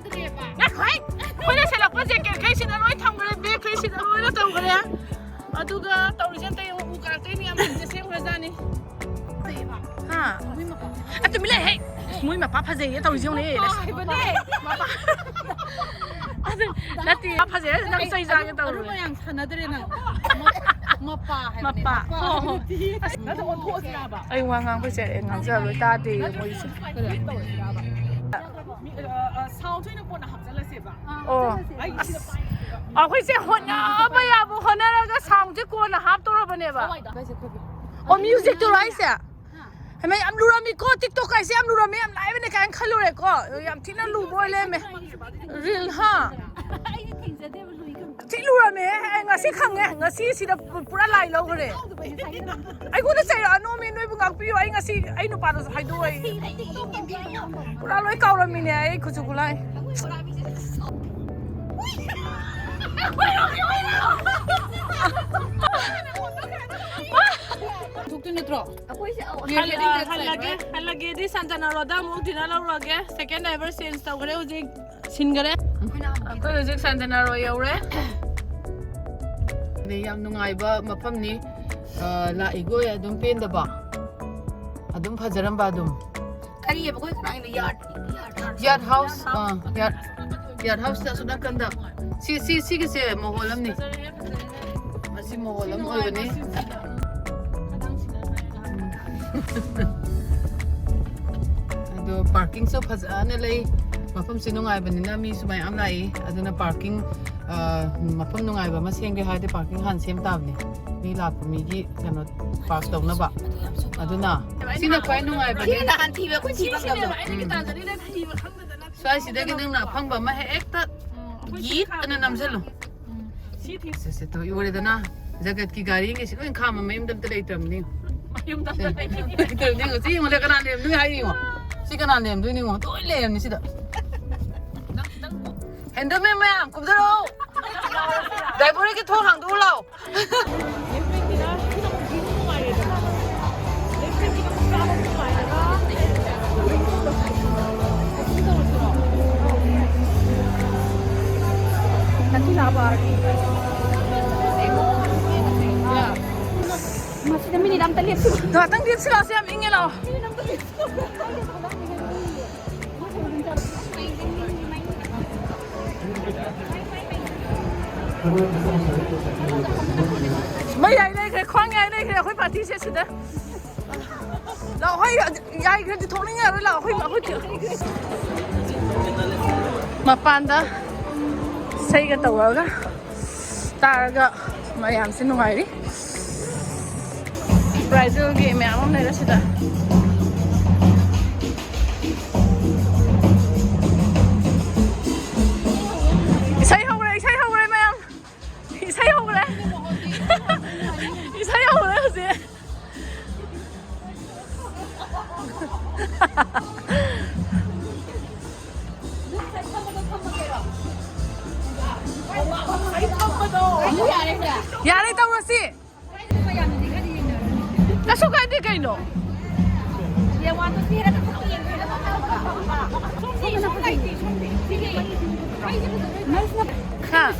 ꯉꯥꯏꯈꯣ, ꯍꯩ꯫ ꯑꯩꯈꯣꯏꯅ ꯁꯦꯠꯂꯛꯄ jacket ꯈꯩ ꯁꯤꯗ ꯂꯣꯏ ꯊꯝꯈ꯭ꯔꯦ, bag ꯈꯩ ꯁꯤꯗ ꯂꯣꯏꯅ ꯊꯝꯈ꯭ꯔꯦ꯫ ꯑꯗꯨꯒ ꯇꯧꯔꯤꯁꯦ ꯑꯝꯇ ꯌꯦꯡꯉꯣ, ꯎ ꯀꯥꯔꯛꯇꯩ ꯃꯌꯥꯝ ꯐꯤꯁꯦ ꯁꯦꯝꯈ꯭ꯔꯖꯥꯠꯅꯤ꯫ ꯍꯥ? ꯑ, ꯇꯨꯃꯤꯟ ꯂꯩ, ꯍꯦ꯫ ꯃꯣꯏ ꯃꯄꯥ ꯐꯖꯩꯌꯦ ꯇꯧꯔꯤꯁꯦ ꯌꯦꯡꯉꯨꯅꯦ꯫ ꯃꯄꯥ ꯍꯥꯏꯕꯅꯦ꯫ ꯃꯄꯥ꯫ ꯑꯗꯨ ꯅꯠꯇꯦ, ꯃꯄꯥ ꯐꯖꯩ ꯍꯥꯏꯁꯦ ꯅꯪ ꯆꯩ ꯆꯥꯒꯦ ꯇꯧꯔꯦ꯫ ꯑꯔꯨꯝꯕ ꯌꯥꯝ ꯁꯥꯟꯅꯗ꯭ꯔꯦ ꯅꯪ꯫ ꯃꯄꯥ ꯍꯥꯏꯕꯅꯦ, ꯃꯄꯥ꯫ ꯃꯄꯥ꯫ ꯍꯣ, ꯍꯣ꯫ ꯅꯠꯇꯦ, ꯑꯣꯟꯊꯣꯛꯑꯁꯤꯔꯕ? ꯑꯩ ꯋꯥ ꯉꯥꯡꯕꯩ ꯆꯩ ꯉꯥꯡꯖꯔꯣꯏ, ꯇꯥꯗꯦ ꯃꯣꯏꯁꯦ꯫ ꯀꯔꯤ ꯇꯧꯔꯁꯤꯔꯕ? ꯃꯤ, ꯑ, ꯑ, sound ꯑꯣꯏꯅ ꯀꯣꯟꯅ ꯍꯥꯞꯆꯜꯂꯁꯦꯕ꯫ ꯑꯣ꯫ ꯑꯩ ꯁꯤꯗ ꯑꯁ꯫ ꯄꯥꯏꯒꯦꯕ꯫ ꯑꯩꯈꯣꯏꯁꯦ ꯍꯣꯠꯅꯕ ꯌꯥꯕ ꯍꯣꯠꯅꯔꯒ sound ꯁꯦ ꯀꯣꯟꯅ ꯍꯥꯞꯇꯧꯔꯕꯅꯦꯕ꯫ ꯀꯋꯥꯏꯗ? ꯑꯣ, music ꯇꯨꯔꯣ ꯍꯥꯏꯁꯦ? ꯍꯩꯃꯥ, ꯌꯥꯝ ꯂꯨꯔꯝꯃꯤꯀꯣ, TikTok ꯀꯥꯏꯁꯦ ꯌꯥꯝ ꯂꯨꯔꯝꯃꯤ, ꯌꯥꯝ ꯂꯥꯏꯕꯅꯦ ꯀꯥꯏꯅ ꯈꯜꯂꯨꯔꯦꯀꯣ꯫ ꯌꯥꯝ ꯊꯤꯅ ꯂꯨꯕ ꯑꯣꯏ ꯂꯩꯔꯝꯃꯦ꯫ Reel, ꯍꯥ? ꯑꯩꯗꯤ ꯊꯦꯡꯖꯗꯦꯕ, ꯂꯨꯏ ꯈꯪꯗꯦ꯫ ꯊꯤ ꯂꯨꯔꯝꯃꯦ꯫ ꯑꯩ ꯉꯁꯤ ꯈꯪꯉꯦ꯫ ꯉꯁꯤ ꯁꯤꯗ ꯄꯨ-, ꯄꯨꯔꯥ ꯂꯥꯏ ꯂꯧꯈ꯭ꯔꯦ꯫ ꯑꯩꯉꯣꯟꯗ ꯆꯩꯔꯛꯑꯅꯣꯃꯤ, ꯅꯣꯏꯕꯨ ꯉꯥꯛꯄꯤꯌꯨ꯫ ꯑꯩ ꯉꯁꯤ ꯑꯩ ꯅꯨꯄꯥꯗꯁꯨ ꯍꯥꯏꯗꯣꯛꯑꯣꯏ꯫ ꯄꯨꯔꯥ ꯂꯣꯏ ꯀꯥꯎꯔꯝꯃꯤꯅꯦ ꯑꯩ ꯈꯨꯠꯁꯨ ꯈꯨꯠꯂꯥꯏ꯫ ꯊꯣꯛꯇꯣꯏ ꯅꯠꯇ꯭ꯔꯣ? ꯑꯩꯈꯣꯏꯁꯦ, ꯑꯧ, ꯍꯜꯂ-, ꯍꯜꯂꯒꯦ, ꯍꯜꯂꯒꯦꯗꯤ ꯁꯟꯇꯅꯥꯔꯣꯗ ꯑꯃꯨꯛ dinner ꯂꯧꯔꯨꯔꯒꯦ꯫ Second driver change ꯇꯧꯈ꯭ꯔꯦ ꯍꯧꯖꯤꯛ꯫ ꯁꯤꯟꯈꯔꯦ꯫ ꯑꯩꯈꯣꯏ ꯍꯧꯖꯤꯛ ꯁꯟꯇꯅꯥꯔꯣ ꯌꯧꯔꯦ꯫ ꯌꯥꯝ ꯅꯨꯡꯉꯥꯏꯕ ꯃꯐꯝꯅꯤ꯫ ꯑ, ꯂꯥꯛꯏꯈꯣꯏ ꯑꯗꯨꯝ ꯄꯦꯟꯗꯕ꯫ ꯑꯗꯨꯝ ꯐꯖꯔꯝꯕ ꯑꯗꯨꯝ꯫ ꯀꯔꯤꯑꯕ ꯑꯩꯈꯣꯏ ꯀꯅꯥꯒꯤꯅꯣ? Yard, yard house, ꯑ, yard, yard house ꯇ ꯑꯁꯣꯝ ꯅꯥꯀꯟꯗ꯫ ꯁꯤ, ꯁꯤ, ꯁꯤꯒꯤꯁꯦ ꯃꯣꯍꯣꯜ ꯑꯃꯅꯤ꯫ ꯃꯁꯤ ꯃꯣꯍꯣꯜ ꯑꯃ ꯑꯣꯏꯕꯅꯤ꯫ ꯑꯗꯣ parking ꯁꯨ ꯐꯖꯅ ꯂꯩ꯫ ꯃꯐꯝꯁꯤ ꯅꯨꯡꯉꯥꯏꯕꯅꯤꯅ ꯃꯤꯁꯨ ꯃꯌꯥꯝ ꯂꯥꯛꯏ꯫ ꯑꯗꯨꯅ parking, ꯑ, ꯃꯐꯝ ꯅꯨꯡꯉꯥꯏꯕ ꯑꯃ ꯁꯦꯝꯒꯦ ꯍꯥꯏꯔꯗꯤ parking ꯍꯥꯟꯅ ꯁꯦꯝ ꯇꯥꯕꯅꯤ꯫ ꯃꯤ ꯂꯥꯛꯄ ꯃꯤꯒꯤ ꯀꯩꯅꯣ park ꯇꯧꯅꯕ꯫ ꯑꯗꯨꯅ ꯁꯤꯅ ꯈ꯭ꯋꯥꯏ ꯅꯨꯡꯉꯥꯏꯕꯅꯤ꯫ ꯁꯤꯅ ꯅꯍꯥꯟ ꯊꯤꯕ ꯑꯩꯈꯣꯏ ꯊꯤꯕ ꯉꯝꯗꯕ꯫ ꯁ꯭ꯋꯥꯏꯁꯤꯗꯒꯤ ꯅꯪꯅ ꯑꯐꯪꯕ ꯑꯃ ꯍꯦꯛꯇ ꯒꯤꯠ ꯑꯅ ꯅꯝꯁꯤꯜꯂꯨ꯫ ꯁꯦ, ꯁꯦ, ꯇꯣ, ꯎꯔꯦꯗꯅ? ꯖꯒꯠꯀꯤ ꯒꯥꯔꯤꯒꯤꯁꯤ ꯂꯣꯏ ꯈꯥꯝꯃ ꯃꯌꯨꯝꯗ ꯑꯝꯇ ꯂꯩꯇ꯭ꯔꯕꯅꯤ꯫ ꯃꯌꯨꯝꯗ ꯑꯝꯇ ꯂꯩꯇ꯭ꯔꯕꯅꯤ꯫ ꯂꯩꯇ꯭ꯔꯕꯅꯤ꯫ ꯌꯦꯡꯉꯣ, ꯁꯤ ꯌꯦꯡꯉꯨ, ꯀꯅꯥ ꯂꯩꯔꯝꯗꯣꯏ ꯍꯥꯏ ꯌꯦꯡꯉꯣ꯫ ꯁꯤ ꯀꯅꯥ ꯂꯩꯔꯝꯗꯣꯏꯅꯣ ꯌꯦꯡꯉꯣ꯫ ꯂꯣꯏ ꯂꯩꯔꯝꯅꯤ ꯁꯤꯗ꯫ ꯅꯪ, ꯅꯪ ꯍꯦꯟꯗꯜꯃꯦꯟ ꯃꯌꯥꯝ ꯀꯨꯝꯊꯔꯛꯑꯣ꯫ ꯗꯥꯏꯕꯣꯔꯤꯒꯤ ꯊꯣꯡ ꯍꯥꯡꯗꯣꯛꯎ ꯂꯥꯛꯑꯣ꯫ ꯃꯁꯤꯗ ꯃꯤꯅꯤꯠ ꯑꯝꯇ ꯂꯦꯞꯁꯤ꯫ ꯉꯥꯛꯇꯪ ꯂꯦꯞꯁꯤ ꯂꯥꯛꯑꯣꯁꯦ, ꯌꯥꯝ ꯏꯪꯉꯦ ꯂꯥꯛꯑꯣ꯫ ꯃꯩ ꯌꯥꯏ ꯂꯩꯈ꯭ꯔꯦ, ꯈ꯭ꯋꯥꯡ ꯌꯥꯏ ꯂꯩꯈ꯭ꯔꯦ ꯑꯩꯈꯣꯏ ꯄꯥꯔꯇꯤꯁꯦ ꯁꯤꯗ꯫ ꯂꯥꯛꯑꯣ, ꯍꯣꯏ, ꯌꯥꯏꯈ꯭ꯔꯗꯤ ꯊꯣꯛꯅꯤꯡꯉꯔꯣꯏ, ꯂꯥꯛꯑꯣ, ꯑꯩꯈꯣꯏ, ꯑꯩꯈꯣꯏ꯫ ꯃꯄꯥꯟꯗ ꯏꯁꯩꯒ ꯇꯧꯔꯒ ꯇꯥꯔꯒ ꯃꯌꯥꯝꯁꯦ ꯅꯨꯡꯉꯥꯏꯔꯤ꯫ ꯕ꯭ꯔꯥꯏꯗꯜꯒꯤ ꯃꯌꯥꯝ ꯑꯃ ꯂꯩꯔꯦ ꯁꯤꯗ꯫ ꯏꯁꯩ ꯍꯧꯔꯦ, ꯏꯁꯩ ꯍꯧꯔꯦ ꯃꯌꯥꯝ꯫ ꯏꯁꯩ ꯍꯧꯔꯦ꯫ ꯏꯁꯩ ꯍꯧꯔꯦ ꯍꯧꯖꯤꯛ꯫ ꯌꯥꯔꯦ, ꯇꯧꯔꯁꯤ꯫ ꯀꯩꯁꯨ ꯀꯥꯏꯗꯦ ꯀꯩꯅꯣ꯫ ꯍꯥ?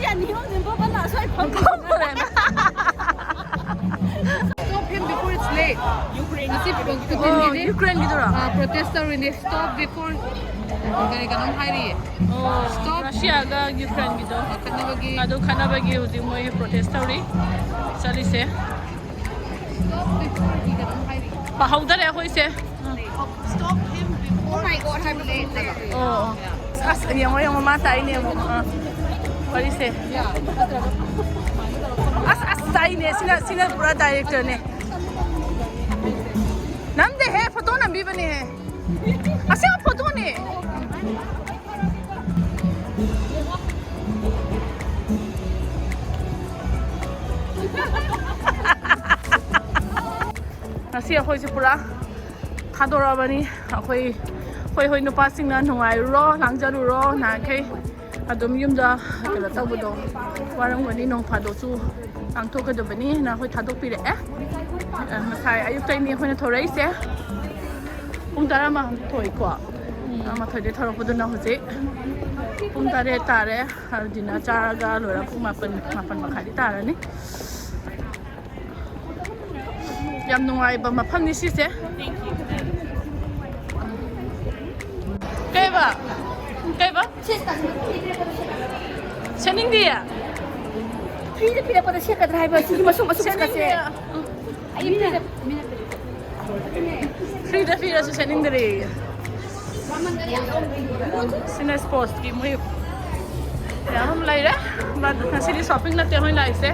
Stop him before it's late. ꯉꯁꯤ ꯄꯨꯡ ꯑꯣ, ꯐꯤꯐꯇꯤꯟꯒꯤꯗꯤ, ꯌꯨꯀ꯭ꯔꯦꯟꯒꯤꯗꯨꯔꯣ? ꯑꯥ, protest ꯇꯧꯔꯤꯅꯦ, stop before ꯀꯔꯤ ꯀꯩꯅꯣꯝ ꯍꯥꯏꯔꯤꯌꯦ꯫ ꯑꯣ, stop. ꯔꯁꯤꯌꯥꯒ ꯌꯨꯀ꯭ꯔꯦꯟꯒꯤꯗꯣ꯫ ꯑꯥ, ꯈꯠꯅꯕꯒꯤ꯫ ꯑꯗꯨ ꯈꯠꯅꯕꯒꯤ ꯍꯧꯖꯤꯛ ꯃꯣꯏ protest ꯇꯧꯔꯤ ꯆꯠꯂꯤꯁꯦ꯫ Stop before ꯀꯩꯅꯣꯝ ꯍꯥꯏꯔꯤꯌꯦ꯫ ꯄꯥꯍꯧꯗꯔꯦ ꯑꯩꯈꯣꯏꯁꯦ꯫ Stop him before. Oh my God ꯍꯥꯏꯕ ꯀꯩꯅꯣꯝ ꯍꯥꯏꯕ꯫ ꯑꯣ, ꯑꯣ꯫ ꯑꯁ, ꯌꯦꯡꯉꯣ, ꯌꯦꯡꯉꯣ, ꯃꯥ ꯇꯥꯛꯏꯅꯦ ꯑꯃꯨꯛ꯫ ꯑꯥ, ꯋꯥꯔꯤꯁꯦ꯫ ꯑꯁ, ꯑꯁ, ꯇꯥꯛꯏꯅꯦ꯫ ꯁꯤꯅ, ꯁꯤꯅ ꯄꯨꯔꯥ director ꯅꯦ꯫ ꯅꯝꯗꯦꯍꯦ, photo ꯅꯝꯕꯤꯕꯅꯦꯍꯦ꯫ ꯑꯁꯦꯡꯕ photo ꯅꯦ꯫ ꯉꯁꯤ ꯑꯩꯈꯣꯏꯁꯦ ꯄꯨꯔꯥ ꯊꯥꯗꯣꯔꯛꯑꯕꯅꯤ꯫ ꯑꯩꯈꯣꯏ, ꯍꯣꯏ, ꯍꯣꯏ, ꯅꯨꯄꯥꯁꯤꯡꯅ ꯅꯨꯡꯉꯥꯏꯔꯨꯔꯣ, ꯂꯥꯡꯖꯔꯨꯔꯣ, ꯅꯍꯥꯟꯈꯩ ꯑꯗꯨꯝ ꯌꯨꯝꯗ ꯀꯩꯅꯣ ꯇꯧꯕꯗꯣ ꯋꯥꯔꯝꯒꯅꯤ, ꯅꯣꯡ ꯐꯥꯗꯣꯛꯁꯨ ꯂꯥꯡꯊꯣꯛꯀꯗꯕꯅꯤꯅ ꯑꯩꯈꯣꯏ ꯊꯥꯗꯣꯛꯄꯤꯔꯛꯑꯦ꯫ ꯑ, ꯉꯁꯥꯏ ꯑꯌꯨꯛꯇꯩꯅꯤ ꯑꯩꯈꯣꯏꯅ ꯊꯧꯔꯛꯏꯁꯦ꯫ ꯄꯨꯡ ꯇꯔꯥꯃꯥꯊꯣꯏꯀꯣ, ꯇꯔꯥꯃꯥꯊꯣꯏꯗꯩ ꯊꯧꯔꯛꯄꯗꯨꯅ ꯍꯧꯖꯤꯛ ꯄꯨꯡ ꯇꯔꯦꯠ ꯇꯥꯔꯦ꯫ ꯑꯗꯨ dinner ꯆꯥꯔꯒ ꯂꯣꯏꯔ ꯄꯨꯡ ꯃꯥꯄꯟ, ꯃꯥꯄꯟ ꯃꯈꯥꯏꯗꯤ ꯇꯥꯔꯅꯤ꯫ ꯌꯥꯝ ꯅꯨꯡꯉꯥꯏꯕ ꯃꯐꯝꯅꯤ ꯁꯤꯁꯦ꯫ ꯀꯩꯕ? ꯀꯩꯕ? ꯁꯦꯠꯅꯤꯡꯗꯤꯌꯦ? ꯐ꯭ꯔꯤꯗ ꯄꯤꯔꯛꯄꯗ ꯁꯦꯠꯀꯗ꯭ꯔꯥ ꯍꯥꯏꯕ ꯁꯤꯒꯤ ꯃꯁꯨꯝ ꯃꯁꯨꯝ ꯁꯦꯠꯅꯤꯡꯗꯦ꯫ ꯈꯛꯁꯦ? ꯑꯩ ꯐ꯭ꯔꯤꯗ, ꯐ꯭ꯔꯤꯗ ꯄꯤꯔꯁꯨ ꯁꯦꯠꯅꯤꯡꯗ꯭ꯔꯦꯌꯦ꯫ ꯁꯤꯅ ꯁ꯭ꯄꯣꯔꯠꯁꯀꯤ ꯃꯣꯏ ꯃꯌꯥꯝ ꯑꯃ ꯂꯩꯔꯦ꯫ But ꯉꯁꯤꯗꯤ shopping ꯅꯠꯇꯦ ꯑꯩꯈꯣꯏ ꯂꯥꯛꯏꯁꯦ꯫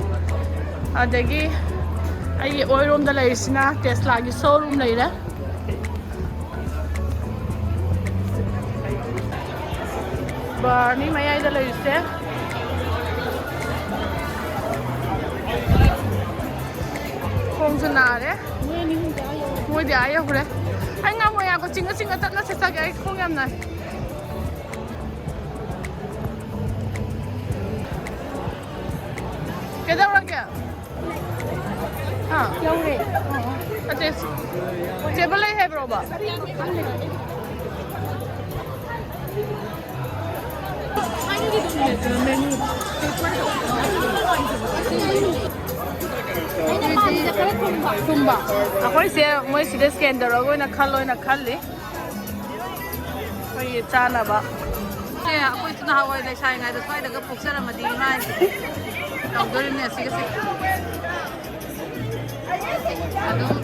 ꯑꯗꯒꯤ ꯑꯩꯒꯤ ꯑꯣꯏꯔꯣꯝꯗ ꯂꯩꯔꯤꯁꯤꯅ Teslaꯒꯤ showroom ꯂꯩꯔꯦ꯫ ꯕꯥꯔꯅꯤ ꯃꯌꯥꯏꯗ ꯂꯩꯔꯤꯁꯦ꯫ ꯈꯣꯡꯁꯨ ꯅꯥꯔꯦ꯫ ꯃꯣꯏꯗꯤ ꯑꯥ ꯌꯧꯈ꯭ꯔꯦ꯫ ꯑꯩ ꯉꯝꯃꯣꯏ, ꯌꯥ ꯀꯣꯆꯤꯡꯒ ꯆꯤꯡꯒ ꯆꯠꯂꯁꯦ ꯆꯠꯒꯦ꯫ ꯑꯩ ꯈꯣꯡ ꯌꯥꯝ ꯅꯥꯏ꯫ ꯀꯩꯗꯧꯔꯒꯦ? ꯍꯥ? ꯌꯧꯔꯦ꯫ ꯑꯣ, ꯑꯣ꯫ ꯑꯇꯩ ꯇꯦꯕꯜ ꯂꯩ ꯍꯥꯏꯕ꯭ꯔꯣꯕ? ꯑꯩꯈꯣꯏꯁꯦ ꯃꯣꯏ ꯁꯤꯗ scan ꯇꯧꯔꯒ ꯑꯣꯏꯅ ꯈꯜ ꯑꯣꯏꯅ ꯈꯜꯂꯤ꯫ ꯑꯩꯈꯣꯏꯒꯤ ꯆꯥꯅꯕ꯫ ꯁꯦ, ꯑꯩꯈꯣꯏꯁꯨ ꯅꯍꯥꯟꯋꯥꯏ ꯂꯩꯁꯥꯔꯤꯉꯩꯗ ꯁ꯭ꯋꯥꯏꯗꯒ ꯄꯣꯛꯆꯔꯝꯃꯗꯤ ꯏꯃꯥꯏ ꯇꯧꯗꯣꯔꯤꯕꯅꯦ ꯑꯁꯤꯒꯁꯦ꯫ ꯑꯗꯨꯝ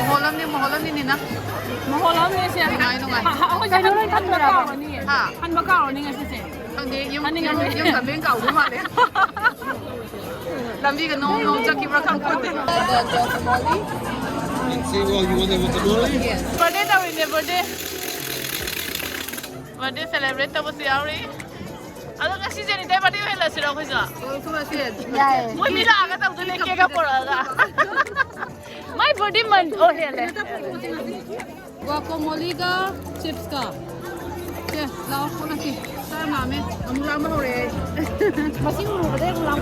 ꯃꯣꯍꯣꯜ ꯑꯃꯅꯤ, ꯃꯣꯍꯣꯜ ꯑꯃꯅꯤ ꯅꯤꯅ꯫ ꯃꯣꯍꯣꯜ ꯑꯃꯅꯤ ꯁꯦ꯫ ꯅꯨꯡꯉꯥꯏ, ꯅꯨꯡꯉꯥꯏ꯫ ꯑ, ꯑ, ꯑꯩꯈꯣꯏꯁꯦ ꯀꯩꯅꯣ ꯂꯣꯏ ꯍꯟꯕ ꯈꯟꯗꯣꯔꯕ? ꯀꯥꯎꯔꯅꯤꯌꯦ꯫ ꯍꯥ? ꯍꯟꯕ ꯀꯥꯎꯔꯅꯤ ꯉꯁꯤꯁꯦ꯫ ꯈꯪꯗꯦ, ꯌꯨꯝ, ꯌꯨꯝ, ꯌꯨꯝ ꯂꯝꯕꯦꯟ ꯀꯥꯎꯗꯧ ꯃꯥꯜꯂꯦ꯫ ꯂꯝꯕꯤꯒ ꯅꯣꯡ ꯅꯣꯡ ꯆꯠꯈꯤꯕ꯭ꯔꯥ ꯈꯪꯄꯣꯠꯇꯦ꯫ Birthday ꯇꯧꯔꯤꯅꯦ, birthday꯫ Birthday celebrate ꯇꯧꯕꯁꯨ ꯌꯥꯎꯔꯤ꯫ ꯑꯗꯣ ꯉꯁꯤ ꯖꯦꯅꯤꯗ birthday ꯑꯣꯏꯍꯜꯂꯁꯤꯔꯣ ꯑꯩꯈꯣꯏꯁꯨ? ꯌꯥꯏꯌꯦ꯫ ꯃꯣꯏ ꯃꯤ ꯂꯥꯛꯑꯒ ꯇꯧꯗꯣꯏꯅꯦ, cake ꯀ ꯄꯨꯔꯛꯑꯒ꯫ My birthday month ꯑꯣ ꯍꯦꯜꯂꯦ꯫ Guacamoleꯒ chipsꯀ꯫ ꯂꯥꯛꯑꯣ, ꯄꯨꯜꯂꯁꯤ꯫ ꯆꯥꯛ ꯂꯥꯝꯃꯦ꯫ ꯑꯃꯨꯛ ꯂꯥꯝꯕ ꯍꯧꯔꯛꯑꯦ ꯑꯩ꯫ ꯃꯁꯤ ꯃꯨꯕꯗꯩ ꯑꯃꯨꯛ ꯂꯥꯝ꯫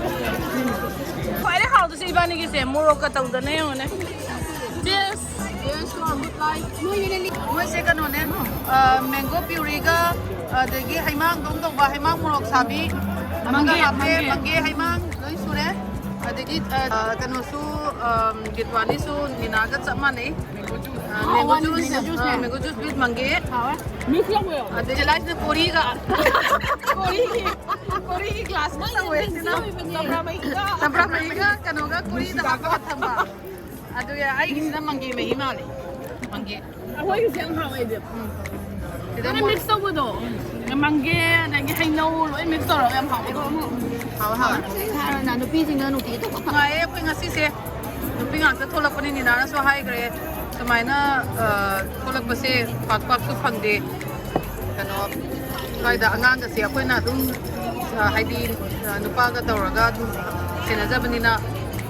ꯈ꯭ꯋꯥꯏꯗꯩ ꯍꯥꯎꯗꯣꯏꯁꯦ ꯏꯕꯥꯅꯤꯒꯤꯁꯦ, ꯃꯣꯔꯣꯛꯀ ꯇꯧꯗꯅ ꯌꯦꯡꯉꯨꯅꯦ꯫ Cheers! Cheers to our good life. ꯃꯣꯏꯁꯦ ꯀꯩꯅꯣꯅꯦ, ꯑ, mango puree ꯒ, ꯑꯗꯒꯤ ꯍꯩꯃꯥꯡꯗꯧ ꯇꯧꯕ, ꯍꯩꯃꯥꯡ ꯃꯣꯔꯣꯛ ꯁꯥꯕꯤ ꯑꯃꯒ ꯃꯪꯒꯦ, ꯍꯥꯞꯄꯦ, ꯃꯪꯒꯦ꯫ ꯃꯪꯒꯦ ꯍꯩꯃꯥꯡ ꯂꯣꯏ ꯁꯨꯔꯦ꯫ ꯑꯗꯒꯤ, ꯑ, ꯀꯩꯅꯣꯁꯨ, ꯑ, ꯒꯤꯠꯋꯥꯅꯤꯁꯨ ꯅꯤꯅꯥꯒ ꯆꯞ ꯃꯥꯟꯅꯩ꯫ ꯑ, ꯑꯣ, mango ꯋꯥꯅꯤ, juice, mango juice ꯑ, ꯅꯦ꯫ Mango juice with ꯃꯪꯒꯦ꯫ ꯍꯥꯎꯋꯦ꯫ Mix ꯇꯧꯕꯤꯌꯣ꯫ ꯑꯗꯒꯤ ꯂꯥꯏꯁꯤꯅ ꯀꯣꯔꯤꯒ꯫ ꯀꯣꯔꯤꯒꯤ, ꯀꯣꯔꯤꯒꯤ glass ꯃꯛ ꯇꯧꯋꯦ ꯁꯤꯅ꯫ ꯆꯝꯄ꯭ꯔꯥ ꯃꯍꯤꯒ꯫ ꯆꯝꯄ꯭ꯔꯥ ꯃꯍꯤꯒ ꯀꯩꯅꯣꯒ ꯀꯣꯔꯤꯗ ꯍꯥꯞꯄꯒ ꯊꯝꯕ꯫ ꯑꯗꯨꯒ ꯑꯩꯒꯤꯁꯤꯅ ꯃꯪꯒꯦ ꯃꯍꯤ ꯃꯥꯜꯂꯦ꯫ ꯃꯪꯒꯦ꯫ ꯑꯩꯈꯣꯏꯒꯤꯁꯦ ꯌꯥꯝ ꯍꯥꯎꯋꯦ ꯑꯩꯗꯤ꯫ ꯁꯤꯗ ꯂꯣꯏ ꯃꯣꯔꯣꯛ꯫ Mix ꯇꯧꯕꯗꯣ꯫ ꯃꯪꯒꯦ ꯑꯗꯒꯤ ꯍꯩꯅꯧ ꯂꯣꯏ mix ꯇꯧꯔꯒ ꯌꯥꯝ ꯍꯥꯎꯋꯦ꯫ ꯍꯥꯎꯋꯦ, ꯍꯥꯎꯋꯦ꯫ ꯍꯥꯟꯅ ꯅꯨꯄꯤꯁꯤꯡꯅ ꯅꯨꯡꯇꯤꯒꯤ ꯊꯣꯛꯄ ꯐꯪ- ꯅꯨꯡꯉꯥꯏꯌꯦ ꯑꯩꯈꯣꯏ ꯉꯁꯤꯁꯦ꯫ ꯅꯨꯄꯤ ꯉꯥꯛꯇ ꯊꯣꯛꯂꯛꯄꯅꯤ, ꯅꯤꯅꯥꯅꯁꯨ ꯍꯥꯏꯈ꯭ꯔꯦ꯫ ꯁꯨꯃꯥꯏꯅ, ꯑ, ꯊꯣꯛꯂꯛꯄꯁꯦ ꯄꯥꯛ ꯄꯥꯛꯁꯨ ꯐꯪꯗꯦ꯫ ꯀꯩꯅꯣ, ꯁ꯭ꯋꯥꯏꯗ ꯑꯉꯥꯡꯒꯁꯦ ꯑꯩꯈꯣꯏꯅ ꯑꯗꯨꯝ, ꯑ, ꯍꯥꯏꯗꯤ, ꯑ, ꯅꯨꯄꯥꯒ ꯇꯧꯔꯒ ꯑꯗꯨꯝ ꯁꯦꯟꯅꯖꯕꯅꯤꯅ,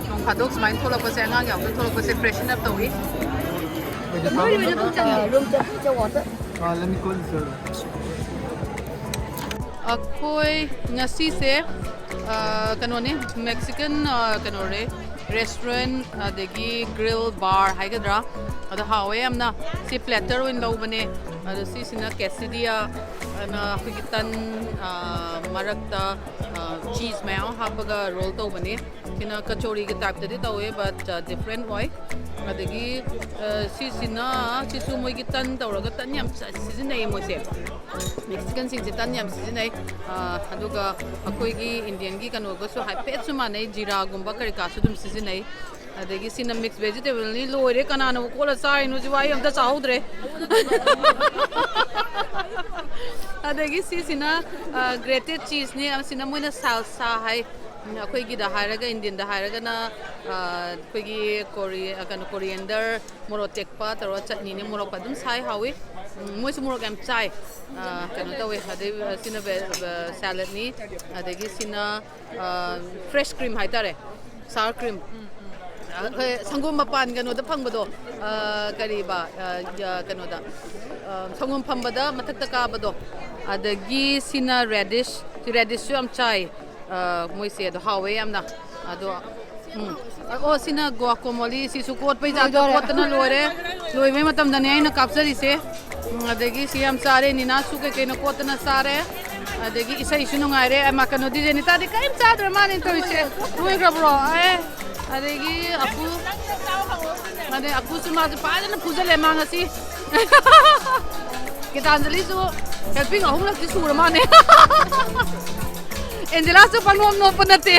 ꯅꯣꯡ ꯐꯥꯗꯣꯛ ꯁꯨꯃꯥꯏꯅ ꯊꯣꯛꯂꯛꯄꯁꯦ, ꯑꯉꯥꯡ ꯌꯥꯎꯗꯅ ꯊꯣꯛꯂꯛꯄꯁꯦ freshen up ꯇꯧꯏ꯫ Wait, the problem? Room temperature water. Uh, let me call the server. ꯑꯩꯈꯣꯏ ꯉꯁꯤꯁꯦ, ꯑ, ꯀꯩꯅꯣꯅꯦ, Mexican, ꯑ, ꯀꯩꯅꯣ ꯔꯦ-, restaurant, ꯑꯗꯒꯤ grill bar ꯍꯥꯏꯒꯗ꯭ꯔꯥ, ꯑꯗꯣ ꯍꯥꯎꯋꯦ ꯌꯥꯝꯅ꯫ ꯁꯤ platter ꯑꯣꯏꯅ ꯂꯧꯕꯅꯦ꯫ ꯑꯗꯣ ꯁꯤꯁꯤꯅ quesadilla, ꯑꯗꯨꯅ ꯑꯩꯈꯣꯏꯒꯤ ꯇꯟ, ꯑ, ꯃꯔꯛꯇ, ꯑ, cheese ꯃꯌꯥꯝ ꯍꯥꯞꯄꯒ roll ꯇꯧꯕꯅꯦ꯫ ꯁꯤꯅ ꯀꯆꯣꯔꯤꯒꯤ type ꯇꯗꯤ ꯇꯧꯋꯦ, but, ꯑ, different ꯑꯣꯏ꯫ ꯑꯗꯒꯤ, ꯑ, ꯁꯤꯁꯤꯅ, ꯁꯤꯁꯨ ꯃꯣꯏꯒꯤ ꯇꯟ ꯇꯧꯔꯒ, ꯇꯟ ꯌꯥꯝ ꯆ-, ꯁꯤꯖꯤꯟꯅꯩꯌꯦ ꯃꯣꯏꯁꯦ꯫ Mexican ꯁꯤꯡꯁꯦ ꯇꯟ ꯌꯥꯝ ꯁꯤꯖꯤꯟꯅꯩ꯫ ꯑ, ꯑꯗꯨꯒ ꯑꯩꯈꯣꯏꯒꯤ Indian ꯒꯤ ꯀꯩꯅꯣꯒꯁꯨ ꯍꯥꯏꯐꯦꯠꯁꯨ ꯃꯥꯟꯅꯩ, ꯖꯤꯔꯥꯒꯨꯝꯕ ꯀꯔꯤ ꯀꯥꯁꯨ ꯑꯗꯨꯝ ꯁꯤꯖꯤꯟꯅꯩ꯫ ꯑꯗꯒꯤ ꯁꯤꯅ mix vegetable ꯅꯤ꯫ ꯂꯣꯏꯔꯦ, ꯀꯅꯥꯅꯕꯨ ꯀꯣꯠꯂ ꯆꯥꯔꯤꯅꯣ? ꯁꯤꯕꯨ ꯑꯩ ꯑꯝꯇ ꯆꯥꯍꯧꯗ꯭ꯔꯦ꯫ ꯑꯗꯒꯤ ꯁꯤꯁꯤꯅ, ꯑ, grated cheese ꯅꯤ꯫ ꯑꯁꯤꯅ ꯃꯣꯏꯅ salsa ꯍꯥꯏ꯫ ꯎꯝ, ꯑꯩꯈꯣꯏꯒꯤꯗ ꯍꯥꯏꯔꯒ, Indian ꯗ ꯍꯥꯏꯔꯒꯅ, ꯑ, ꯑꯩꯈꯣꯏꯒꯤ ꯀꯣꯔꯤ-, ꯑ, ꯀꯩꯅꯣ, coriander, ꯃꯣꯔꯣꯛ ꯑꯇꯦꯛꯄ ꯇꯧꯔꯒ ꯆꯠꯅꯤꯅꯦ꯫ ꯃꯣꯔꯣꯛ ꯑꯗꯨꯝ ꯁꯥꯏ, ꯍꯥꯎꯏ꯫ ꯎꯝ, ꯃꯣꯏꯁꯨ ꯃꯣꯔꯣꯛ ꯌꯥꯝ ꯆꯥꯏ꯫ ꯑ, ꯀꯩꯅꯣ ꯇꯧꯋꯦ꯫ ꯑꯗꯩ, ꯑ, ꯁꯤꯅ ꯕꯦ-, ꯕꯦ-, salad ꯅꯤ꯫ ꯑꯗꯒꯤ ꯁꯤꯅ, ꯑ, fresh cream ꯍꯥꯏꯇꯥꯔꯦ, sour cream꯫ ꯑꯩꯈꯣꯏ ꯁꯪꯒꯣꯝ ꯃꯄꯥꯟ ꯀꯩꯅꯣꯗ ꯐꯪꯕꯗꯣ, ꯑ, ꯀꯔꯤꯕ, ꯑ, ꯑ, ꯀꯩꯅꯣꯗ, ꯑ, ꯁꯪꯒꯣꯝ ꯐꯝꯕꯗ ꯃꯊꯛꯇ ꯀꯥꯕꯗꯣ꯫ ꯑꯗꯒꯤ ꯁꯤꯅ radish, ꯁꯤ radishꯁꯨ ꯌꯥꯝ ꯆꯥꯏ, ꯑ, ꯃꯣꯏꯁꯦ꯫ ꯑꯗꯣ ꯍꯥꯎꯋꯦ ꯌꯥꯝꯅ꯫ ꯑꯗꯣ, ꯎꯝ꯫ ꯑꯣ, ꯁꯤꯅ guacamole, ꯁꯤꯁꯨ ꯀꯣꯠꯄꯩ ꯖꯥꯠꯇ ꯂꯣꯏꯗꯣꯔꯦ꯫ ꯀꯣꯠꯇꯅ ꯂꯣꯏꯔꯦ꯫ ꯂꯣꯏꯕꯩ ꯃꯇꯝꯗꯅꯦ ꯑꯩꯅ ꯀꯥꯞꯆꯔꯤꯁꯦ꯫ ꯎꯝ, ꯑꯗꯒꯤ ꯁꯤ ꯌꯥꯝ ꯆꯥꯔꯦ, ꯅꯤꯅꯥꯁꯨ ꯀꯩ ꯀꯩꯅꯣ ꯀꯣꯠꯇꯅ ꯆꯥꯔꯦ꯫ ꯑꯗꯒꯤ ꯏꯁꯩꯁꯨ ꯅꯨꯡꯉꯥꯏꯔꯦ꯫ ꯑꯩ ꯃꯥ, ꯀꯩꯅꯣꯗꯤ, ꯖꯦꯅꯤꯇꯥꯗꯤ ꯀꯔꯤꯝ ꯆꯥꯗ꯭ꯔ ꯃꯥꯅꯦ ꯇꯧꯔꯤꯁꯦ꯫ ꯂꯣꯏꯈ꯭ꯔꯕ꯭ꯔꯣ? ꯑꯦ, ꯑꯗꯒꯤ ꯑꯀꯨ, ꯑꯗꯩ ꯑꯀꯨꯁꯨ ꯃꯥꯁꯨ ꯐꯖꯅ ꯐꯨꯖꯜꯂꯦ ꯃꯥ ꯉꯁꯤ꯫ ꯒꯤꯇꯥꯟꯖꯂꯤꯁꯨ helping ꯑꯍꯨꯝꯂꯛꯇꯤ ꯁꯨꯔ ꯃꯥꯅꯦ꯫ ꯑꯦꯟꯖꯦꯂꯥꯁꯨ ꯄꯪꯅꯣꯝ ꯅꯣꯞꯄ ꯅꯠꯇꯦ꯫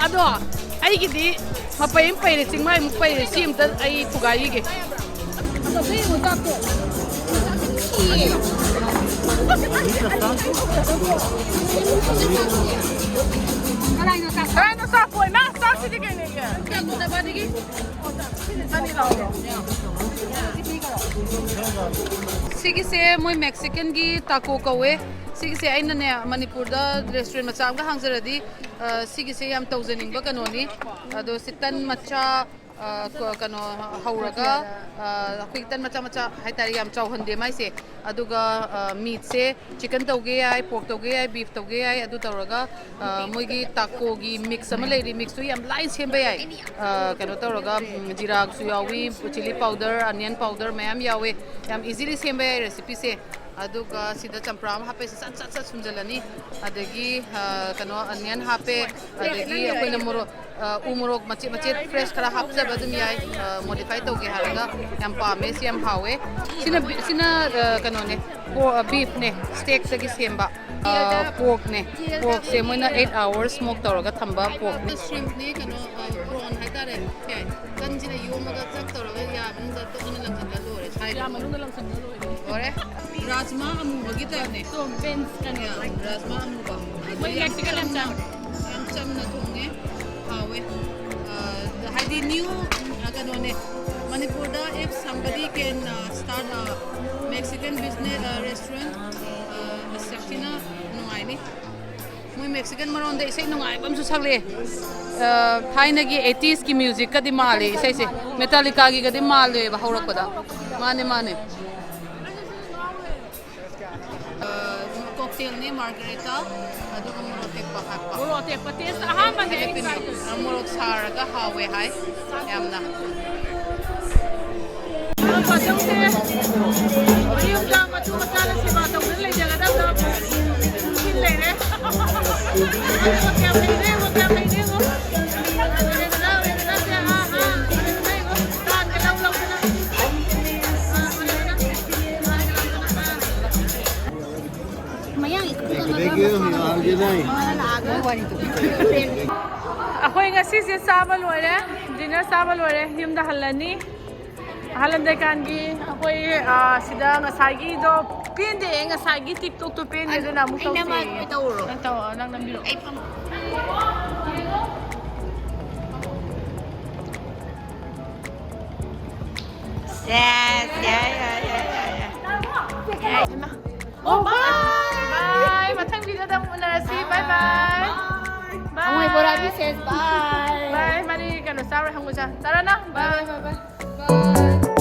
ꯑꯗꯣ ꯑꯩꯒꯤꯗꯤ ꯃꯄꯩ ꯑꯃ ꯄꯩꯔꯦ, ꯆꯤꯡꯃꯥꯏꯃꯨꯛ ꯄꯩꯔꯦ, ꯁꯤ ꯑꯝꯇ ꯑꯩ ꯊꯨꯒꯥꯏꯈꯤꯒꯦ꯫ ꯀꯅꯥꯏꯅꯣ ꯆꯥꯛ-, ꯀꯅꯥꯏꯅꯣ ꯆꯥꯛ ꯀꯣꯏ? ꯃꯥ ꯆꯥꯛꯁꯤꯗꯤ ꯀꯩꯅꯣꯒꯤ? ꯆꯥꯛ ꯀꯣꯟꯅꯕꯗꯒꯤ꯫ ꯁꯤꯒꯤꯁꯦ ꯃꯣꯏ Mexicanꯒꯤ taco ꯀꯧꯋꯦ꯫ ꯁꯤꯒꯤꯁꯦ ꯑꯩꯅꯅꯦ, ꯃꯅꯤꯄꯨꯔꯗ restaurant ꯃꯆꯥ ꯑꯃꯒ ꯍꯥꯡꯖꯔꯗꯤ, ꯑ, ꯁꯤꯒꯤꯁꯦ ꯌꯥꯝ ꯇꯧꯖꯅꯤꯡꯕ ꯀꯩꯅꯣꯅꯤ꯫ ꯑꯗꯣ ꯁꯤ ꯇꯟ ꯃꯆꯥ, ꯑ, ꯀ-, ꯀꯩꯅꯣ ꯍꯧꯔꯒ, ꯑ, ꯑꯩꯈꯣꯏꯒꯤ ꯇꯟ ꯃꯆꯥ ꯃꯆꯥ ꯍꯥꯏꯇꯥꯔꯦ, ꯌꯥꯝ ꯆꯥꯎꯍꯟꯗꯦ ꯃꯥꯏꯁꯦ꯫ ꯑꯗꯨꯒ, ꯑ, meatꯁꯦ chicken ꯇꯧꯒꯦ ꯌꯥꯏ, pork ꯇꯧꯒꯦ ꯌꯥꯏ, beef ꯇꯧꯒꯦ ꯌꯥꯏ, ꯑꯗꯨ ꯇꯧꯔꯒ, ꯑ, ꯃꯣꯏꯒꯤ tacoꯒꯤ mix ꯑꯃ ꯂꯩꯔꯤ, mixꯇꯨ ꯌꯥꯝ ꯂꯥꯏꯅ ꯁꯦꯝꯕ ꯌꯥꯏ꯫ ꯑ, ꯀꯩꯅꯣ ꯇꯧꯔꯒ, ꯎꯝ, ꯖꯤꯔꯥꯁꯨ ꯌꯥꯎꯏ, chilli powder, onion powder ꯃꯌꯥꯝ ꯌꯥꯎꯋꯦ꯫ ꯌꯥꯝ easily ꯁꯦꯝꯕ ꯌꯥꯏ recipeꯁꯦ꯫ ꯑꯗꯨꯒ ꯁꯤꯗ ꯆꯝꯄ꯭ꯔꯥ ꯑꯃ ꯍꯥꯞꯄꯦ, ꯁꯠ ꯁꯠ ꯁꯠ ꯁꯨꯝꯖꯜꯂꯅꯤ꯫ ꯑꯗꯒꯤ, ꯑ, ꯀꯩꯅꯣ, onion ꯍꯥꯞꯄꯦ꯫ ꯑꯗꯒꯤ ꯑꯩꯈꯣꯏꯅ ꯃꯣꯔꯣꯛ, ꯑ, ꯎ ꯃꯣꯔꯣꯛ ꯃꯆꯦꯠ ꯃꯆꯦꯠ fresh ꯈꯔ ꯍꯥꯞꯆꯕ ꯑꯗꯨꯝ ꯌꯥꯏ, ꯑ, modify ꯇꯧꯒꯦ ꯍꯥꯏꯔꯒ꯫ ꯌꯥꯝ ꯄꯥꯝꯃꯦ, ꯁꯤ ꯌꯥꯝ ꯍꯥꯎꯋꯦ꯫ ꯁꯤꯅ, ꯁꯤꯅ, ꯑ, ꯀꯩꯅꯣꯅꯦ, ꯄꯣ-, ꯑ, beefꯅꯦ, steakꯇꯒꯤ ꯁꯦꯝꯕ꯫ ꯑ, porkꯅꯦ꯫ Porkꯁꯦ ꯃꯣꯏꯅ eight hours smoke ꯇꯧꯔꯒ ꯊꯝꯕ porkꯅꯦ꯫ Shrimpꯅꯦ, ꯀꯩꯅꯣ, ꯑ, prawn ꯍꯥꯏꯇꯥꯔꯦ꯫ ꯀꯟꯁꯤꯅ ꯌꯣꯝꯃꯒ ꯆꯞ ꯇꯧꯔꯒ ꯌꯥ ꯃꯅꯨꯡꯗ ꯇꯣꯛ ꯑꯅ ꯂꯪꯁꯤꯟꯕ ꯂꯣꯏꯔꯦ꯫ ꯌꯥ ꯃꯅꯨꯡꯗ ꯂꯪꯁꯤꯟꯕ ꯂꯣꯏꯔꯦ꯫ ꯂꯣꯏꯔꯦ꯫ ꯔꯥꯖꯃꯥ ꯑꯃꯨꯕꯒꯤ typeꯅꯦ꯫ ꯔꯥꯖꯃꯥ ꯑꯃꯨꯕ꯫ ꯃꯣꯏ Mexican ꯌꯥꯝ ꯆꯥꯕꯅꯦ꯫ ꯌꯥꯝ ꯆꯝꯅ ꯊꯣꯡꯉꯦ꯫ ꯍꯥꯎꯋꯦ꯫ ꯑ, ꯍꯥꯏꯗꯤ new, ꯑ, ꯀꯩꯅꯣꯅꯦ꯫ ꯃꯅꯤꯄꯨꯔꯗ if somebody can, uh, start a Mexican business, uh, restaurant, uh, ꯌꯥꯝ ꯊꯤꯅ ꯅꯨꯡꯉꯥꯏꯅꯤ꯫ ꯃꯣꯏ ꯃꯦꯛꯁꯤꯀꯟ ꯃꯔꯣꯟꯗ ꯏꯁꯩ ꯅꯨꯡꯉꯥꯏꯕ ꯑꯃꯁꯨ ꯁꯛꯂꯛꯑꯦ꯫ ꯑ, ꯊꯥꯏꯅꯒꯤ ꯑꯩꯠꯇꯤꯁꯀꯤ ꯃ꯭ꯌꯨꯖꯤꯛꯀꯗꯤ ꯃꯥꯜꯂꯦ ꯏꯁꯩꯁꯦ꯫ ꯃꯦꯇꯥꯂꯤꯀꯥꯒꯤꯒꯗꯤ ꯃꯥꯜꯂꯦꯕ ꯍꯧꯔꯛꯄꯗ꯫ ꯃꯥꯅꯦ, ꯃꯥꯅꯦ꯫ ꯑ, ꯀꯣꯛꯇꯦꯜꯅꯦ, ꯃꯥꯔꯒꯔꯤꯇꯥ, ꯑꯗꯨꯒ ꯃꯣꯔꯣꯛ ꯑꯇꯦꯛꯄ ꯍꯥꯞꯄ꯫ ꯃꯣꯔꯣꯛ ꯑꯇꯦꯛꯄ ꯇꯦꯁ ꯑꯍꯥꯟꯕꯅꯦ ꯑꯩ ꯐꯤꯂꯤꯄꯤꯟꯗꯣ꯫ ꯇ꯭ꯔꯥꯏ ꯇꯧꯔꯤꯁꯦ꯫ ꯑ, ꯃꯣꯔꯣꯛ ꯁꯥꯔꯒ ꯍꯥꯎꯋꯦ ꯍꯥꯏ ꯌꯥꯝꯅ꯫ ꯄꯥꯖꯧꯁꯦ ꯃꯌꯨꯝꯗ ꯃꯇꯨ ꯃꯆꯥꯅ ꯁꯦꯕꯥ ꯇꯧꯗꯨꯅ ꯂꯩꯖꯒꯗꯕꯗ ꯅꯨꯡꯁꯤꯡ ꯂꯩꯔꯦ꯫ ꯀꯌꯥꯝ ꯂꯩꯔꯦ ꯌꯦꯡꯉꯣ, ꯀꯌꯥꯝ ꯂꯩꯔꯦ ꯌꯦꯡꯉꯣ꯫ ꯇꯥꯟꯒ ꯂꯧ ꯂꯧꯗꯅ꯫ ꯑꯩꯈꯣꯏ ꯉꯁꯤꯁꯦ ꯆꯥꯕ ꯂꯣꯏꯔꯦ, ꯗꯤꯅꯔ ꯆꯥꯕ ꯂꯣꯏꯔꯦ, ꯌꯨꯝꯗ ꯍꯜꯂꯅꯤ꯫ ꯍꯜꯂꯝꯗꯥꯏꯀꯥꯟꯒꯤ ꯑꯩꯈꯣꯏ, ꯑ, ꯁꯤꯗ ꯉꯁꯥꯏꯒꯤꯗꯣ ꯄꯦꯟꯗꯦ, ꯉꯁꯥꯏꯒꯤ ꯇꯤꯛꯇꯣꯛꯇꯣ ꯄꯦꯟꯗꯦ, ꯑꯗꯨꯅ ꯑꯃꯨꯛ ꯑꯩꯅ ꯇꯧꯁꯦ꯫ ꯃꯥ ꯇꯧꯔꯣ꯫ ꯅꯪ ꯇꯧꯔꯣ, ꯅꯪ ꯅꯝꯕꯤꯔꯛꯑꯣ꯫ ꯑꯩ ꯐꯝ- Yes, yeah, yeah, yeah, yeah, yeah. ꯍꯩꯃꯥ꯫ ꯑꯣ, bye. Bye. ꯃꯊꯪ ꯚꯤꯗꯤꯑꯣꯗ ꯑꯃꯨꯛ ꯎꯅꯔꯁꯤ꯫ Bye, bye. Bye. ꯕꯣꯔꯥꯕꯤ says bye. Bye. ꯃꯥꯗꯤ ꯀꯩꯅꯣ ꯆꯥꯔꯣꯏ, ꯍꯪꯒꯣꯏ ꯆꯥ-, ꯆꯥꯔꯣ ꯅꯪ? Bye, bye, bye, bye.